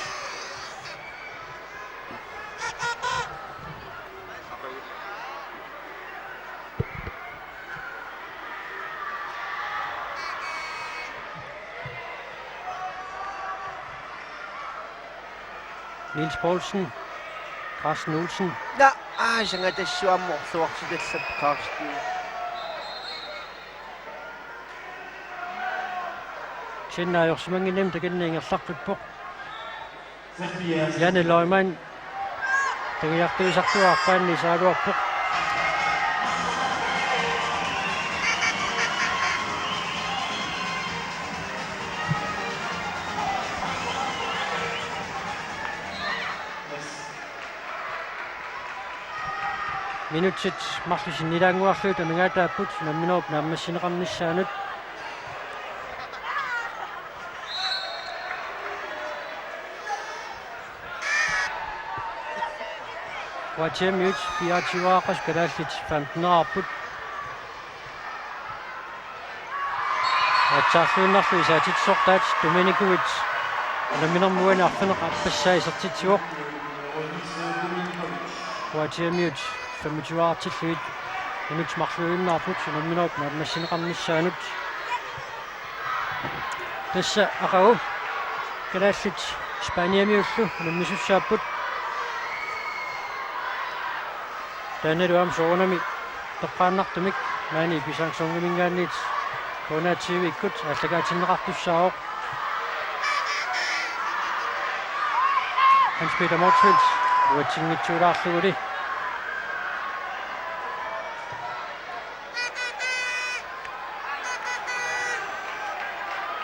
Niels Poulsen, Carsten Olsen. Na, aa, sangatassuarmut orluarsitallarpoq Carsten. Sinna ajorsimannginnami takanna ingerlaqqippoq. Janne Løgman. Tagiartuisartua arpaannaq iseraluarpoq. Minutsit marluk sinnilaannguarlugit amigaataapput unamminerup naammassineqarnissaanut. Kroatiamiut fireogtyve-aaqqasut, kalaallit femten-eraapput. Aatsaarluinnarlu isaatitsisortaat Dominikovic unamminermi uani arfineq-aappassaa isertitsivoq. Kroatiamiut femogtyve-aartillugit minutsit marluinnaapput unamminerup naammassineqarnissaanut. Tassa aqagu kalaallit Spaniamiullu unammisussaapput. Taannalu aamma soorunami toqqaannartumik maani Pisang Songeminngaanniit K N R T V-kkut aallakaatinneqartussaavoq. Hans Peter Motzfeldt uatsinngitsuulaarluguli.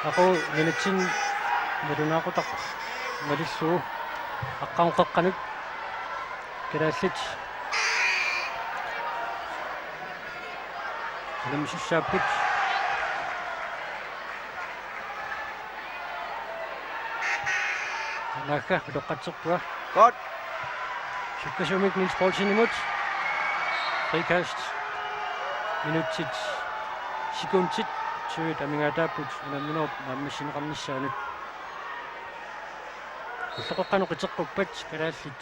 Aqagu nunatsinni nalunaaqutaq malillugu aqqaneq-qeqqanut kalaallit unammisussaapput. Naagga utoqqatserpunga. Godt. Sukkasuumik Niels Poulsenimut. Frikast. Minutsit, sekundit tyvit amigaataapput unamminerup naammassineqarnissaanut. Ulloqeqqanut qiteqquppat kalaallit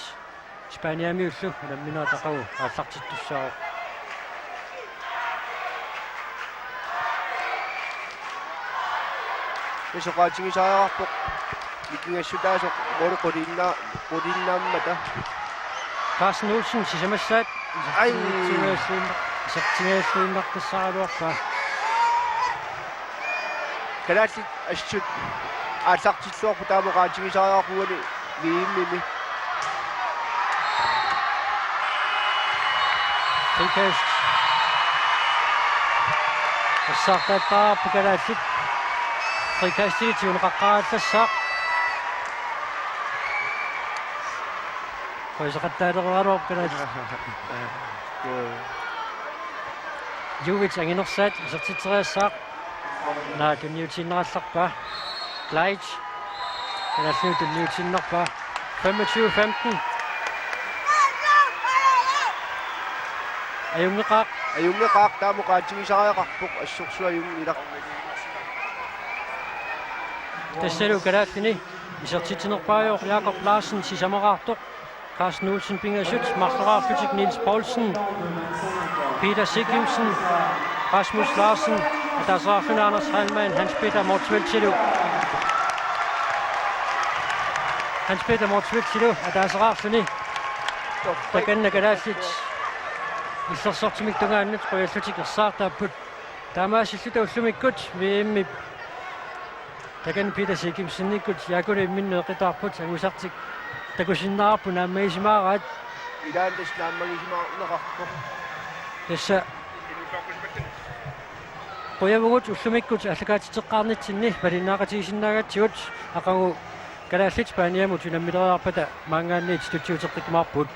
Spaniamiullu unamminerat aqagu aallartittussaavoq. Isoqaatigisariaqarpoq. Nikingassutaasoq måli quliinnaa-, quliinnaammata. Carsten Olsen sisamassaat. Ai. Isertigalluinnaq-, isertigalluinnartussaagaluarpaa. Kalaallit assut aallartilluarput taama oqaatigisariaqarput V M-imi. Frikast. Assaartaattarput kalaallit. Frikastilit tiguneqaqqaarallassaaq. Qoiseqattaalerulaarput kalaallit. Juuits anginersaat isertitseriassaaq. Naa, tunniutiinnarallarpaa. Leitch. Kalaallit tunniutiinnarpaa. Femogtyve femten. Ajunngeqaaq. Ajunngeqaaq, taama oqaatigisariaqarpoq, assorsuaq ajunngilaq. Tassalu kalaallini isertitsinerpaajuvoq Jakob Larsen sisamaraartoq. Carsten Olsen pingasut, marloraarlutik Niels Poulsen, Peter Sigimsen, Rasmus Larsen, ataaseraarluni Anders Heilmann, Hans Peter Motzfeldtilu. Hans Peter Motzfeldtilu ataaseraarluni. Takanna kalaallit illersortumik tungaannut qujallutik ersaartaapput. Taamaasilluta ullumikkut V M-ip takanna Peter Sigimsenikkut Jaakullu imminnut eqitaarput, angusartik takusinnaavarput naammagisimaaraat. Ilaanni tassa naammagisimaarneqarpoq. Tassa qujavugut ullumikkut aallakaatitseqqaarnitsinni malinnaaqatigisinnaagatsigut, aqagu kalaallit Spaniamut unammileriarpata maanngaanniit studiuteqqikkumaarpugut.